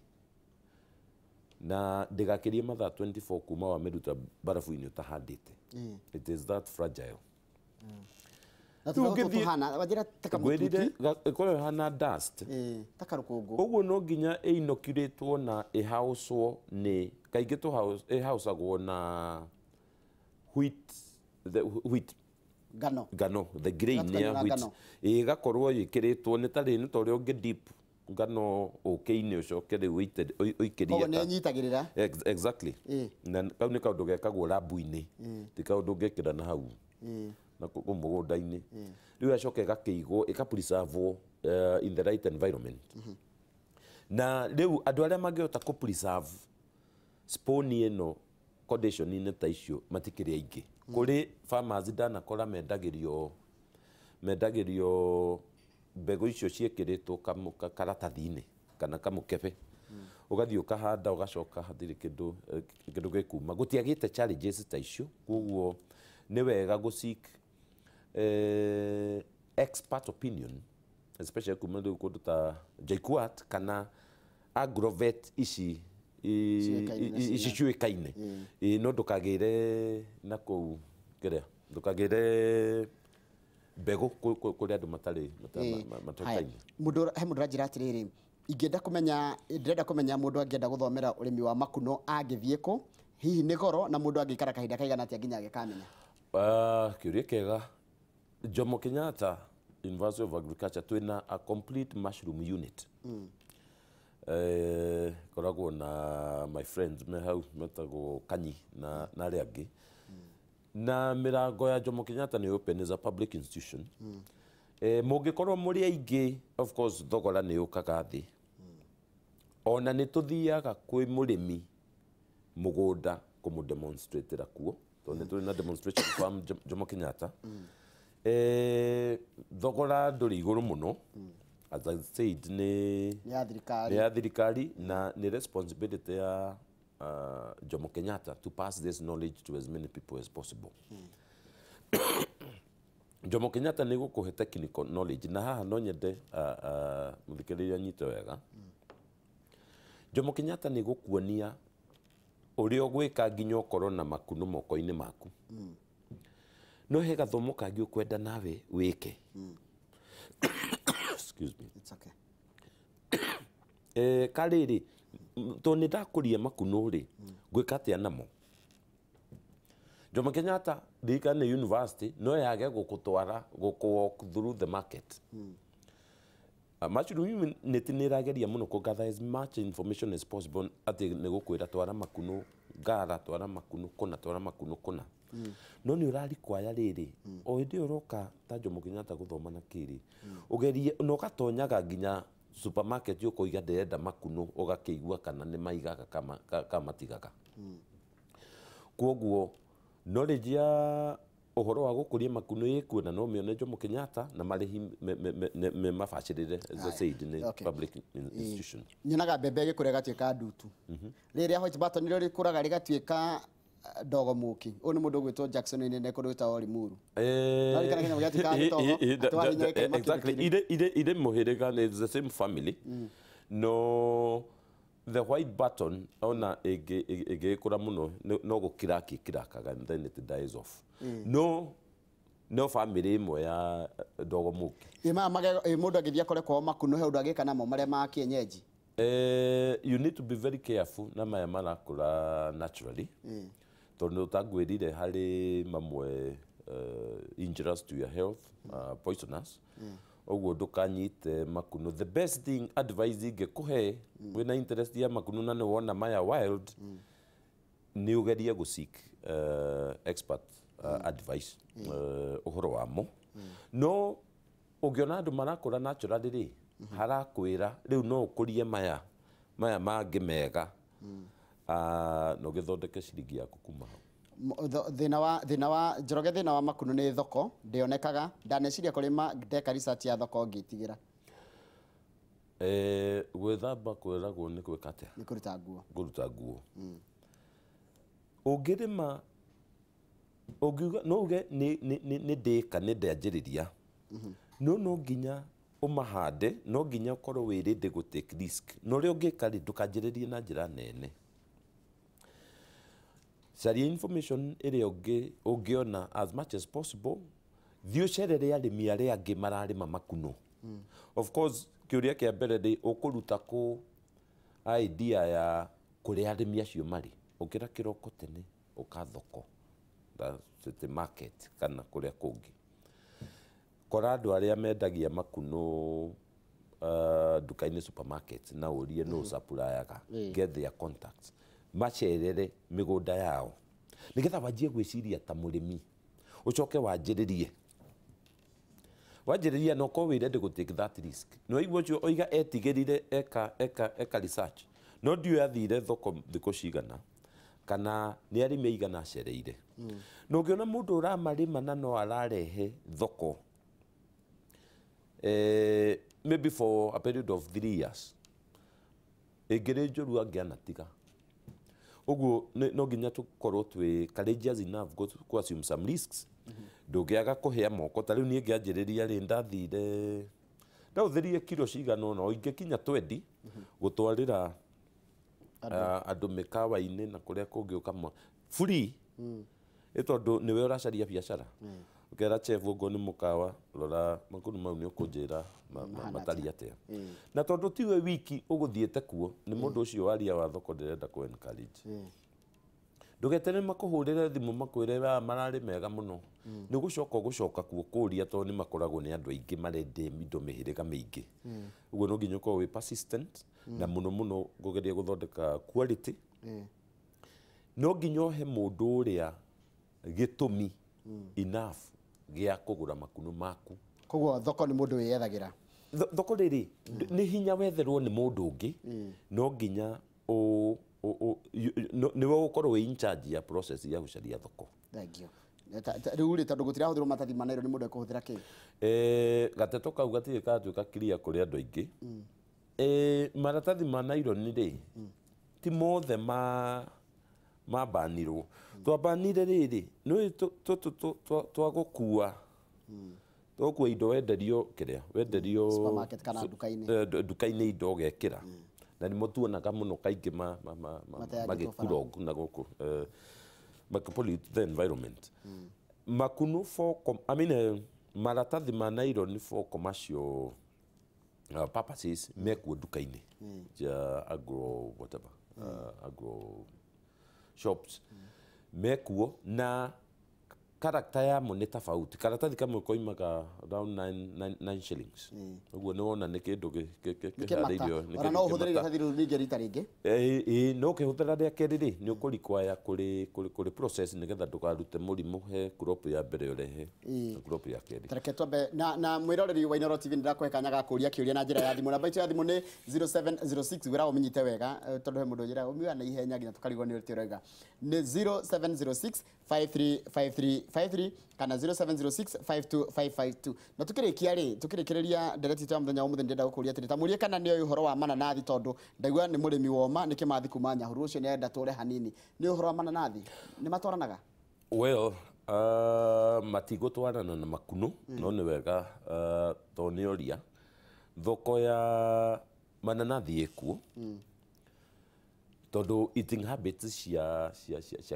Na ndĩgakĩrie mathaa 24 kuma wamĩruta barafu-inĩ ũtahandĩte. It is that fragile. Na Rĩu tũbegũ tũtũ ũngĩthiĩ- hana wanjĩra ta Ngwĩrire kamũtuti. ĩkoragwo ĩhana dust. Ta karũkũngũ. Ũguo no nginya ĩinoculatwo na ĩhaũcwo nĩ kaingĩ ĩhaũcagwo na wheat, the wheat Ngano. Ngano, the grain Ĩgatukanio ya na wheat. ngano. Ĩgakorwo ĩkĩrĩtwo nĩ tarĩ nĩ ta ũrĩa ũngĩ dip ngano ũkĩ-inĩ ũcoke rĩu ũikĩrie. Koguo nĩ ĩnyitagĩrĩra. Exactly. Na kau nĩ kaũndũ gekagwo rabu-inĩ, ti kaũndũ ũngĩkĩra na hau na kũu mũgũnda-inĩ. Rĩu ĩgacoka ĩgakĩigwo, ĩkapreservwo in the right environment. Na rĩu andũ arĩa mangĩhota kũ preserve spawn ĩno condition-inĩ ta icio matikĩrĩ aingĩ. Kũrĩ farmers ndanakora mendagĩrio mbegũ icio ciĩkĩrĩtwo karatathi-inĩ kana kamũkebe, ũgathiĩ ũkahanda, ũgacoka hatirĩ kĩndũ, kĩndũ gĩkuma. Gũtiagĩte challenges ta icio. Koguo nĩ wega gũ seek expert opinion, especially kuma rĩu kũndũ ta JKUAT kana agrovet ici Ciũĩkaine na ici ciũĩkaine. Ĩ, no ndũkagĩre na kũu kĩrĩa, ndũkagĩre mbegũ kũrĩ andũ matarĩ matoĩkaine. Mũndũ, he mũndũ ũranjĩra atĩrĩrĩ, ingĩenda kũmenya, ndĩrenda kũmenya mũndũ angĩenda gũthomera ũrĩmi wa makuno angĩthiĩ kũ, hihi nĩ goro, na mũndũ angĩikara kahinda kaigana atĩa nginya agĩkamenya? Ah, kĩũria kĩega. Jomo Kenyatta University of Agriculture twĩna a complete mushroom unit. Koragwo na my friends me hau metagwo Kanyi na arĩa angĩ. Na mĩrango ya Jomo Kenyatta nĩ open as a public institution. Mũngĩkorwo mũrĩ aingĩ, of course thogora nĩ ũkaga thĩ. Ona nĩ tũthiaga kwĩ mũrĩmi mũgũnda kũmũ-demonstratĩra kuo, tondũ nĩ tũrĩ na demonstration farm Jomo Kenyatta. Thogora ndũrĩ igũrũ mũno. As I said, nĩ Nĩ ya thirikari. Nĩ ya thirikari na nĩ responsibility ya Jomo Kenyatta to pass this knowledge to as many people as possible. Jomo Kenyatta nĩ gũkũhe technical knowledge, na haha no nyende mũthikĩrĩria anyite wega. Jomo Kenyatta nĩ gũkuonia ũrĩa ũgwĩka nginya ũkorwo na makuno moko-inĩ maku. No he gathomo kangĩ ũkwenda nawe wĩke. Excuse me. It's okay. Karĩrĩ tondũ nĩ ndakũria makuno rĩ, ngwĩka atĩa namo? Jomo Kenyatta ririkana nĩ university, no yage gũkũtwara gũkũ walk through the market. Mushroom unit nĩ ĩrageria mũno kũ gather as much information as possible, atĩ nĩ gũkwĩra twara makuno Ngara, twara makuno kũna, twara makuno kũna. No nĩ ũrarikwaya rĩrĩ o hĩndĩ ĩyo ũroka ta Jomo Kenyatta gũthoma na kĩrĩ ũgerie na ũgatonyaga nginya supermarket ũkoiga ndĩrenda makuno, ũgakĩigua kana nĩ maigaga kama matigaga. Kwoguo knowledge ya ũhoro wa gũkũria makuno ĩkuo na no mĩone Jomo Kenyatta, na marĩhi me mabacĩrĩre, as I said, nĩ public institution. Nyonaga mbembe ĩgĩkũra ĩgatuĩka ndutu, rĩrĩa white button nĩrĩo rĩkũraga rĩgatuĩka ndogo mũki. Ũyũ nĩ mũndũ ũgwĩtwo Jackson nĩ kũndũ gwĩtagwo Limuru. Ndarikana kĩnyamũ gĩatuĩkaga gĩtogo, atĩ wahihinya gĩkauma kĩndũ Exactly. kĩrĩ. Ire mũhĩrĩga, it's the same family. No the white button ona ĩngĩkũra mũno no gũkiraki ĩkirakaga and then it dies off. No family ĩmwe ya ndogo mũki. Ĩ maya magego, ĩ mũndũ angĩthiĩ akore kwao makuno, he ũndũ angĩka namo marĩa ma kienyeji? You need to be very careful na maya marakũra naturally, tondũ tangwĩrire harĩ mamwe injurious to your health, poisonous. Ũguo ndũkanyite makuno. The best thing, advice ingĩkũhe wĩna interest ya makuno na nĩ wona maya wild, nĩ ũgerie gũ seek expert advice ũhoro wamo. No ũngĩona andũ marakũra naturally rĩ, harakwĩra rĩu no ũkũrie maya mangĩ mega. Ah, na ũgĩthondeke ciringi yaku kuma hau. Thĩna wa Njoroge, thĩna wa makuno nĩ thoko ndĩonekaga. Ndaneciria kũrĩma, ndeka research ya thoko ngĩtigĩra. Gwĩthamba kwĩragwo nĩ gwĩka atĩa? Nĩ kũruta nguo. Kũruta nguo. Ũngĩrĩma ũngiuga no uge nĩ ndĩka nĩ ndanjĩrĩria, no nginya ũmahande, no nginya ũkorwo wĩ ready gũ take risk. Na ũrĩa ũngĩka rĩ, ndũkanjĩrĩrie na njĩra nene. Caria information ĩrĩa ũngĩona as much as possible. Thiĩ ũcerere arĩmi arĩa angĩ mararĩma makuno. Of course, kĩũria kĩa mbere nĩ ũkũruta kũ idea ya kũrĩa arĩmi acio marĩ. Ũkĩra kĩroko tene ũka thoko, city market kana kũrĩa kũngĩ. Kora andũ arĩa mendagia makuno nduka-inĩ supermarket na ũrie no supplyaga, get their contacts, macerere mĩgũnda yao nĩgetha wanjie gwĩciria ta mũrĩmi, ũcoke wanjĩrĩrie wanjĩrĩria na ũkorwo wĩ ready gũ take that risk. Nĩ waigua ũcio oiga etigĩrire eka research, no ndiũĩ athire thoko thikũ cigana kana nĩ arĩmi aigana acereire. Na ũngĩona mũndũ ũramarĩma na no ararehe thoko maybe for a period of 3 years, ĩngĩrĩ njũru angĩanatiga. Ũguo no nginya tũkorwo twĩ courageous enough go assume some risks. Ndũngĩaga kũhĩa moko. Ta rĩu niĩ ngĩanjĩrĩria rĩ, ndathire ndahũthĩrire kiro cigana ũna, o ingĩkinya 20 gũtwarĩra andũ mĩkawa-inĩ na kũrĩa kũngĩ ũkama free, ĩ tondũ nĩwe ũracaria biacara. Ũkera chef ũguo nĩ mũkawa, rora makuno mau nĩ ũkũnjĩra matariĩ atĩa. Na tondũ tiwe wiki ũgũthiĩte kuo, nĩ mũndũ ũcio waria wa thoko ndĩrenda kũ encourage. Ndũgeterere makũhũrĩre thimũ makwĩre aya mararĩ mega mũno. Nĩ gũcoka ũgũcoka kuo kũria tondũ nĩ makoragwo nĩ andũ aingĩ marendia indo mĩhĩrĩga mĩingĩ. Ũguo no nginya ũkorwo wĩ persistent na mũno mũno kũgeria gũthondeka quality. No nginya ũhe mũndũ ũrĩa gĩtũmi enough gĩa kũgũra makuno maku. Koguo thoko nĩ mũndũ wĩyethagĩra. Thoko rĩrĩ nĩ hinya wetherwo nĩ mũndũ ũngĩ, no nginya nĩwe ũgũkorwo wĩ in charge ya process ya gũcaria thoko. Thank you. Rĩu rĩ, tondũ gũtirahũthĩrwo maratathi ma nylon, nĩ mũndũ ekũhũthĩra kĩ? Gateto kau gatirĩ karatuĩka clear kũrĩ andũ aingĩ. Maratathi ma nylon rĩ, ti mothe mabanirwo. Twabanire rĩrĩ, nĩ twagũkua twagũkua indo wenderio kĩrĩa, wenderio supermarket kana nduka-inĩ. Nduka-inĩ indo ũgekĩra. Na nĩmo tuonaga mũno kaingĩ magĩkura na gũkũ, makĩ-pollute the environment. Makuno for I mean, maratathi ma nylon for commercial purposes mekuo nduka-inĩ cia agro whatever, agro shops mekuo, na character yamo nĩ tofauti. Karatathi kamwe koimaga around 9 shillings. Ũguo nĩ wona nĩ kĩndũ kĩharĩirio. Ona no ũhũthĩre iratathi rĩu rĩngĩ rita rĩngĩ? No ũkĩhũthĩra rĩa kerĩ rĩ, nĩ ũkũrequire kũrĩ process nĩgetha ndũkarute mũrimũ he crop ya mbere ũrehe crop ya kerĩ. Tareke twambe na mwĩroreri wa Inooro TV, ndĩrakũhe kanya ga kũũria kĩũria na njĩra ya thimũ. Namba itũ ya thimũ nĩ 0706, wĩra ũmĩnyite wega tondũ he mũndũ ũnjĩraga ũmiuga na ihenya nginya tũkarigwo nĩ ũrĩa ũrauga. Nĩ 0706 535353 kana 0706 52552. Na tukĩrĩkia rĩ, tukĩrĩkĩrĩria ndereti itũ ya mũthenya wa ũmũthĩ, ndĩrenda gũkũria atĩrĩ, ta mũrie kana nĩoĩ ũhoro wa mananathi, tondũ ndaigua nĩ mũrĩmi woma nĩ Kĩmathi kuma Nyahururu, ũcio nĩarenda tũre hanini. Nĩ ũhoro wa mananathi, nĩ matwaranaga? Well, matigũtwarana na makuno, no nĩ wega tondũ nĩ oria. Thoko ya mananathi ĩkuo, tondũ eating habits cia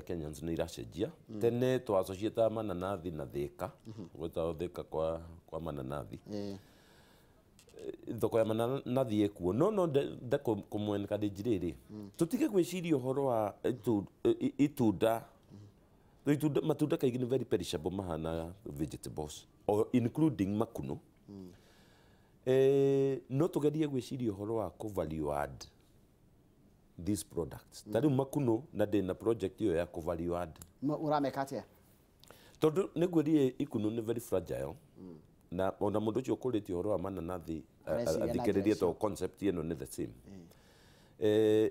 Kenyans nĩ iracenjia. Tene twassociataga mananathi na Thĩka, gwĩtagwo Thĩka kwa mananathi. Thoko ya mananathi ĩkuo, no nde kũmũ-encourage rĩrĩ, tũtige gwĩciria ũhoro wa itunda. Matunda kaingĩ nĩ very perishable, mahana vegetables or including makuno. No tũgerie gwĩciria ũhoro wa kũ value add these products. Ta rĩu makuno, na ndĩna project ĩyo ya kũ value add. Ũrameka atĩa? Tondũ nĩngwĩrire ikuno nĩ very fragile, na ona mũndũ ũcio ũkũrĩtie ũhoro wa mananathi athikĩrĩrie tondũ concept ĩno nĩ the same.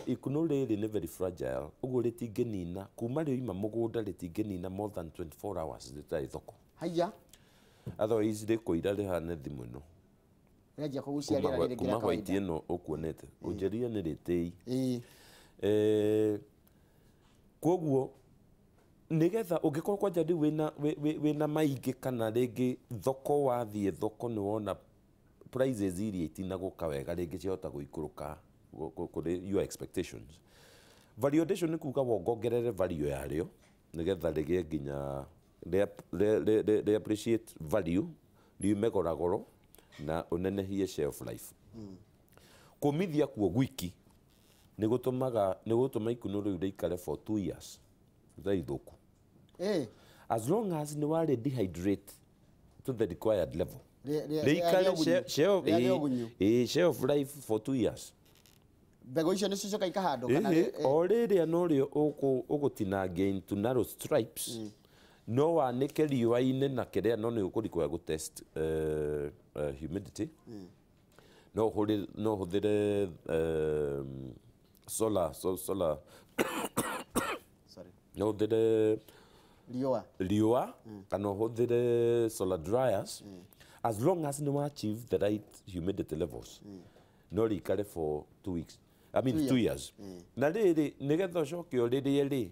Ikuno rĩrĩ nĩ very fragile, ũguo rĩtingĩnina kuma rĩoima mũgũnda, rĩtingĩnina more than 24 hours rĩtarĩ thoko. Haiya. Otherwise rĩkũira rĩhane thimũ ĩno. Rĩanjia kũgucia rĩera rĩrĩ kuma white ĩno ũkuonete, ũnjĩrire nĩ rĩtĩi. Koguo nĩgetha ũngĩkorwo kwanja rĩu wĩna maingĩ kana rĩngĩ thoko wathiĩ thoko nĩ wona prices iria itinagũka wega, rĩngĩ ciahota gũikũrũka kũrĩ your expectations. Value addition nĩ kuga wongongerere value yarĩo nĩgetha rĩgĩe nginya rĩ appreciate value, riume goragoro na ũnenehie shelf life. Kũmithia kuo gwiki nĩ gũtũmaga, nĩ gũtũma ikuno rĩu rĩikare for 2 years rĩtarĩ ithũku. As long as nĩ warĩ dehydrate to the required level. Rĩikare shelf life for 2 years. Mbegũ icio nĩcio icoka ikahandwo kana? O rĩrĩa norĩo ũgũtinangia into narrow stripes, no wanĩke riũa-inĩ na kĩrĩa, no nĩ ũkũrequire gũ test humidity. No ũhũthĩre solar, sorry, no ũhũthĩre riũa kana ũhũthĩre solar dryers, as long as nĩ achieve the right humidity levels. No rĩikare for 2 weeks. I mean 2 years. Na rĩrĩ nĩgetha ũcoke ũrĩrĩe rĩ,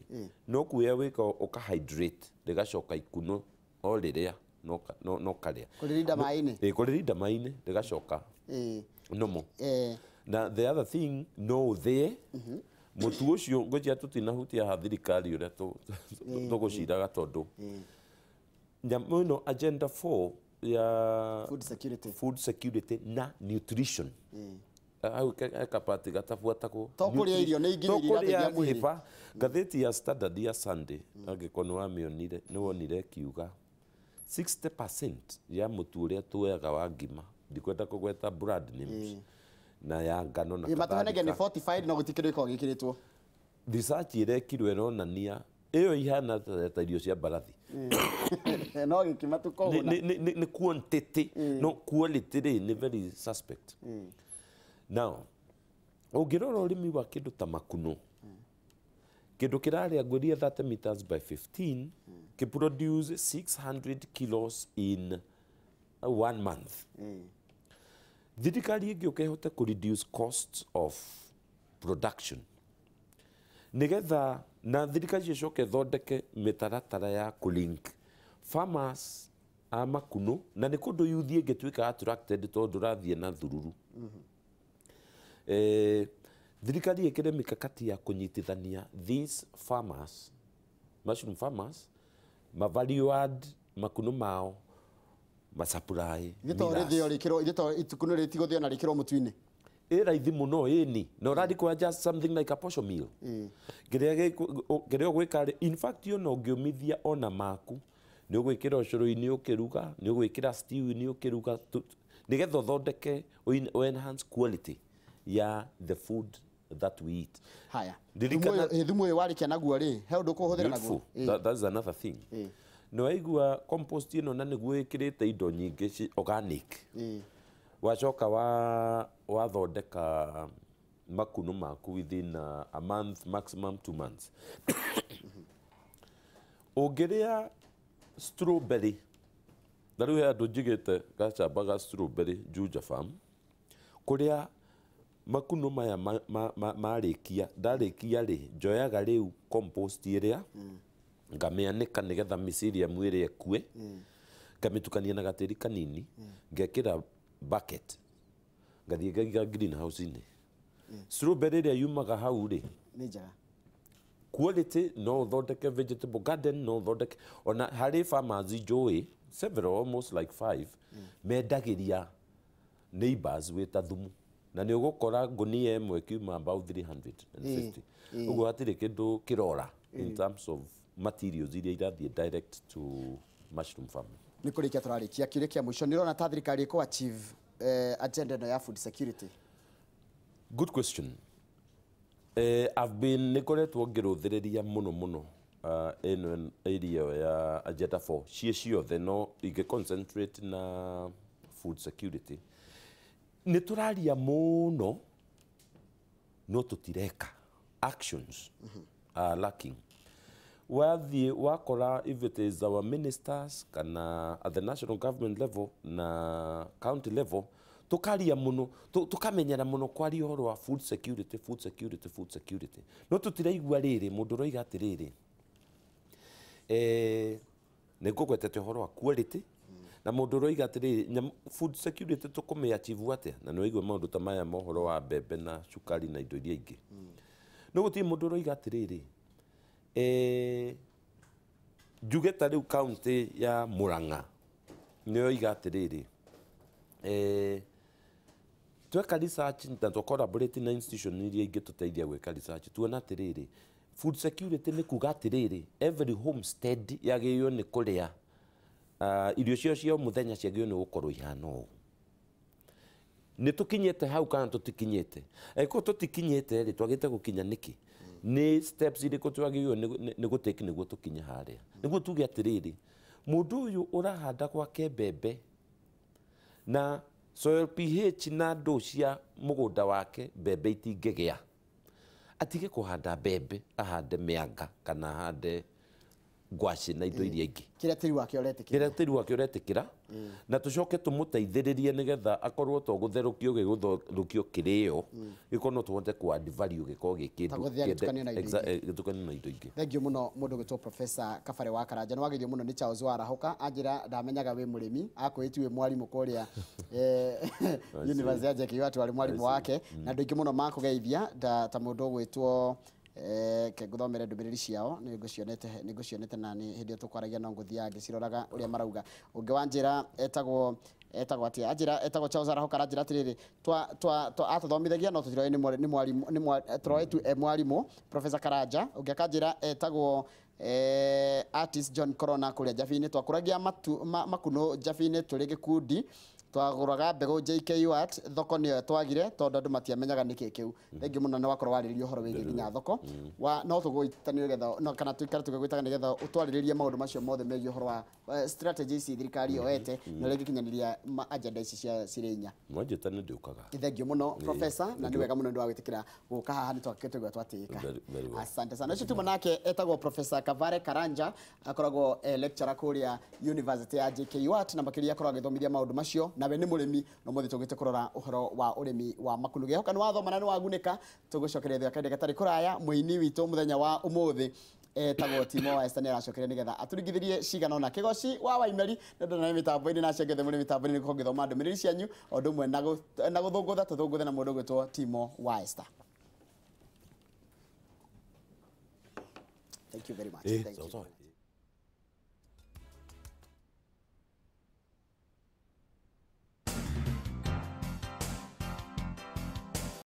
no kuoya wĩka ũka hydrate rĩgacoka ikuno o rĩrĩa no karĩa. Kũrĩrinda maĩ-inĩ? Ĩĩ, kũrĩrinda maĩ-inĩ rĩgacoka nomo. Na the other thing, no ũthĩe mũtu ũcio, ngwĩciria tũtinahutia haha thirikari ũrĩa tũgũciraga tondũ nyamũ ĩno agenda 4 ya food security, food security na nutrition. Hau kapati gatabuatagwo to kũrĩa irio nĩ ingĩ irateithia mwĩrĩ. Ngathĩti ya Standard ya Sunday, angĩkorwo nĩ wamĩonire, nĩ wonire ĩkiuga 60% ya mũtu ũrĩa tuoyaga wa ngima, ndikwenda kũgweta brand names, na ya ngano na kadhalika. Nĩ fortified no gũtikĩrĩ gĩkoragwo gĩkĩrĩtwo. Research ĩrekirwo ĩronania ĩyo ihana ta irio cia mbarathi. No gĩkima tu kũhũna. Nĩ quantity, no quality rĩ nĩ very suspect. Now, ũngĩrora ũrĩmi wa kĩndũ ta makuno, kĩndũ kĩrarĩa ngwĩria 30 meters by 15, kĩ produce 600 kilos in 1 month. Thirikari ĩngĩũka ĩhote kũ reduce costs of production nĩgetha na thirikari ĩcoke ĩthondeke mĩtaratara ya kũ link farmers a makuno, na nĩ kũndũ youth ĩngĩtuĩka attracted tondũ ũrathiĩ na thururu. Thirikari ĩkĩre mikakati ya kũnyitithania these farmers, mushroom farmers, ma value add makuno mao, ma supply. Ithe to rĩthĩo rĩkĩrwo, ithe to ikuno rĩtigũthĩo na rĩkĩrwo mũtu-inĩ. Ĩ raithi mũno ĩni, na ũrarĩ just something like a posho meal. Kĩrĩa ũgwĩka rĩ, in fact ona ũngĩũmithia ona maku, nĩ ũgwĩkĩra ũcũrũ-inĩ ũkĩruga, nĩ ũgwĩkĩra stew-inĩ ũkĩruga, nĩgetha ũthondeke enhance quality ya the food that we eat. Haya. Thumu ũyũ warĩkia naguo rĩ, he ũndũ ũkũhũthĩra naguo? That's another thing. Nĩ waigua compost ĩno na nĩguo ĩkĩrĩte indo nyingĩ organic. Wacoka wathondeka makuno maku within a month, maximum 2 months. Ũngĩrĩa strawberry, na rĩu he andũ njigĩte gacamba ga strawberry Juja Farm, kũrĩa makuno maya marĩkia, ndarĩkia rĩ, njoyaga rĩu compost ĩrĩa, ngamĩanĩka nĩgetha mycelium ĩrĩa ĩkue, ngamĩtukania na gatĩri kanini, ngekĩra bucket, ngathiĩ ngaiga greenhouse-inĩ. Strawberry ĩrĩa yumaga hau rĩ, nĩ njega. Quality no ũthondeke vegetable garden, no ũthondeke ona harĩ farmers njũĩ several, almost like 5, mendagĩria neighbors wĩta thumu, na nĩ ũgũkora ngũnia ĩmwe ĩkiuma about 350. Ũguo hatirĩ kĩndũ kĩrora in terms of materials iria irathiĩ direct to mushroom farming. Nĩ kũrĩkia tũrarĩkia kĩũria kĩa mũico, nĩ ũrona ta thirikari ĩkũ achieve agenda ĩno ya food security? Good question. I've been nĩkoretwo ngĩrũthĩrĩria mũno mũno ĩno area ya agenda 4 ciĩ ciothe, no ingĩ concentrate na food security. Nĩ tũraria mũno no tũtireka, actions are lacking. Wathiĩ wakora if it is our ministers kana at the national government level na county level, tukaria muno, tukamenyera muno kwaria ũhoro wa food security, food security, food security, no tutiraigua rĩrĩ mũndũ ũroiga atĩrĩrĩ, nĩ ngũgwetete ũhoro wa quality, na mũndũ ũroiga atĩrĩrĩ, food security tũkũmĩ achieve atĩa? Na nĩ waigua maũndũ ta maya ma ũhoro wa mbembe na cukari na indo iria ingĩ. No gũtirĩ mũndũ ũroiga atĩrĩrĩ, njuge ta rĩu kaunti ya Murang'a nĩyoiga atĩrĩrĩ, tweka research na twa collaborate na institution iria ingĩtũteithia gwĩka research, tuona atĩrĩrĩ, food security nĩ kuga atĩrĩrĩ, every homestead yagĩrĩirwo nĩ kũrĩa irio cio cia mũthenya ciagĩrĩirwo nĩ gũkorwo ihana ũũ. Nĩ tũkinyĩte hau kana tũtikinyĩte? Angĩkorwo tũtikinyĩte rĩ, twagĩte gũkinya nĩkĩ? Nĩ steps irĩkũ twagĩrĩirwo nĩ gũtake nĩguo tũkinye harĩa? Nĩguo tuge atĩrĩrĩ, mũndũ ũyũ ũrahanda gwake mbembe na soil pH na ndũ cia mũgũnda wake mbembe itingĩgĩa, atige kũhanda mbembe, ahande mĩanga kana ahande ngwacĩ na indo iria ingĩ. Kĩrĩa tĩri wake ũretĩkĩra. Kĩrĩa tĩri wake ũretĩkĩra, na tũcoke tũmũteithĩrĩrie nĩgetha akorwo to gũtherũkio gĩgũtherũkio kĩrĩo, gĩkorwo no tũhote kũ add value gĩkorwo gĩ kĩndũ Ta gũthĩa gĩtukanio na indo ingĩ. Gĩtukanio na indo ingĩ. Thank you mũno mũndũ ũgwĩtwo Professor Kabare wa Karanja. Nĩ wageithio mũno nĩ Charles Warahoka, anjĩra ndamenyaga wĩ mũrĩmi, akwĩti wĩ mwarimũ kũrĩa University ya JKUAT, warĩ mwarimũ wake, na andũ aingĩ mũno makũgeithia ta mũndũ ũgwĩtwo ke ngũthomere ndũmĩrĩri ciao, nĩ ngũcionete na nĩ hĩndĩ ĩyo tũkwaragia no ngũthiaga ngĩciroraga ũrĩa marauga. Ũngĩ wanjĩra etagwo atĩa? Anjĩra etagwo Charles Arahoka, aranjĩra atĩrĩrĩ, atũthomithagia no tũtiroĩ nĩ mwarimũ, tũroĩ tu e mwarimũ Professor Karanja. Ũngĩ akanjĩra etagwo artist John Corona kũrĩa Njabi-inĩ, twakũragia makunũ Njabi-inĩ tũrĩ gĩkundi, twagũraga mbegũ JKUAT, thoko nĩyo twagire tondũ andũ matiamenyaga nĩkĩ kĩu. Thengiũ mũno nĩ wakorwo warĩrĩria ũhoro wĩgiĩ nginya thoko. No tũgũitanio nĩgetha, no, kana tũikare tũgĩgwĩtaga nĩgetha ũtwarĩrĩrie maũndũ macio mothe megiĩ ũhoro wa strategy ici thirikari yoete na ũrĩa ĩngĩkinyanĩria agenda ici cia cirĩ inya. No njĩtane ndĩũkaga. Thengiũ mũno Professor, na nĩ wega mũno nĩ wagwĩtĩkĩra gũka haha, nĩ twakĩtũigua twatĩĩka. Very, very well. Asante sana. Ũcio tuma nake etagwo Professor Kavare Karanja, akoragwo lecturer kũrĩa University ya JKUAT, na makĩria akoragwo agĩthomithia maũndũ macio, nawe nĩ mũrĩmi no mũthĩ tũgĩte kũrora ũhoro wa ũrĩmi wa makunũ. Ngĩhoka nĩ wathoma na nĩ wagunĩka. Tũgũcokeria thutha kahinda gatarĩ kũraya. Mũini witũ mũthenya wa ũmũthĩ etagwo Timo wa Esther, nĩ aracokeria nĩgetha atũringithĩrie cigana ũna. Kĩgoci wa Waimeri nĩ ndona nĩ mĩtambo-inĩ, na acio angĩ othe mũrĩ mĩtambo-inĩ nĩguo ngĩthoma ndũmĩrĩri cianyu o ũndũ ũmwe na gũthũngũtha tũthũngũthe na mũndũ ũgwĩtwo Timo wa Esther. Thank you very much. Thank you. Sawa sawa.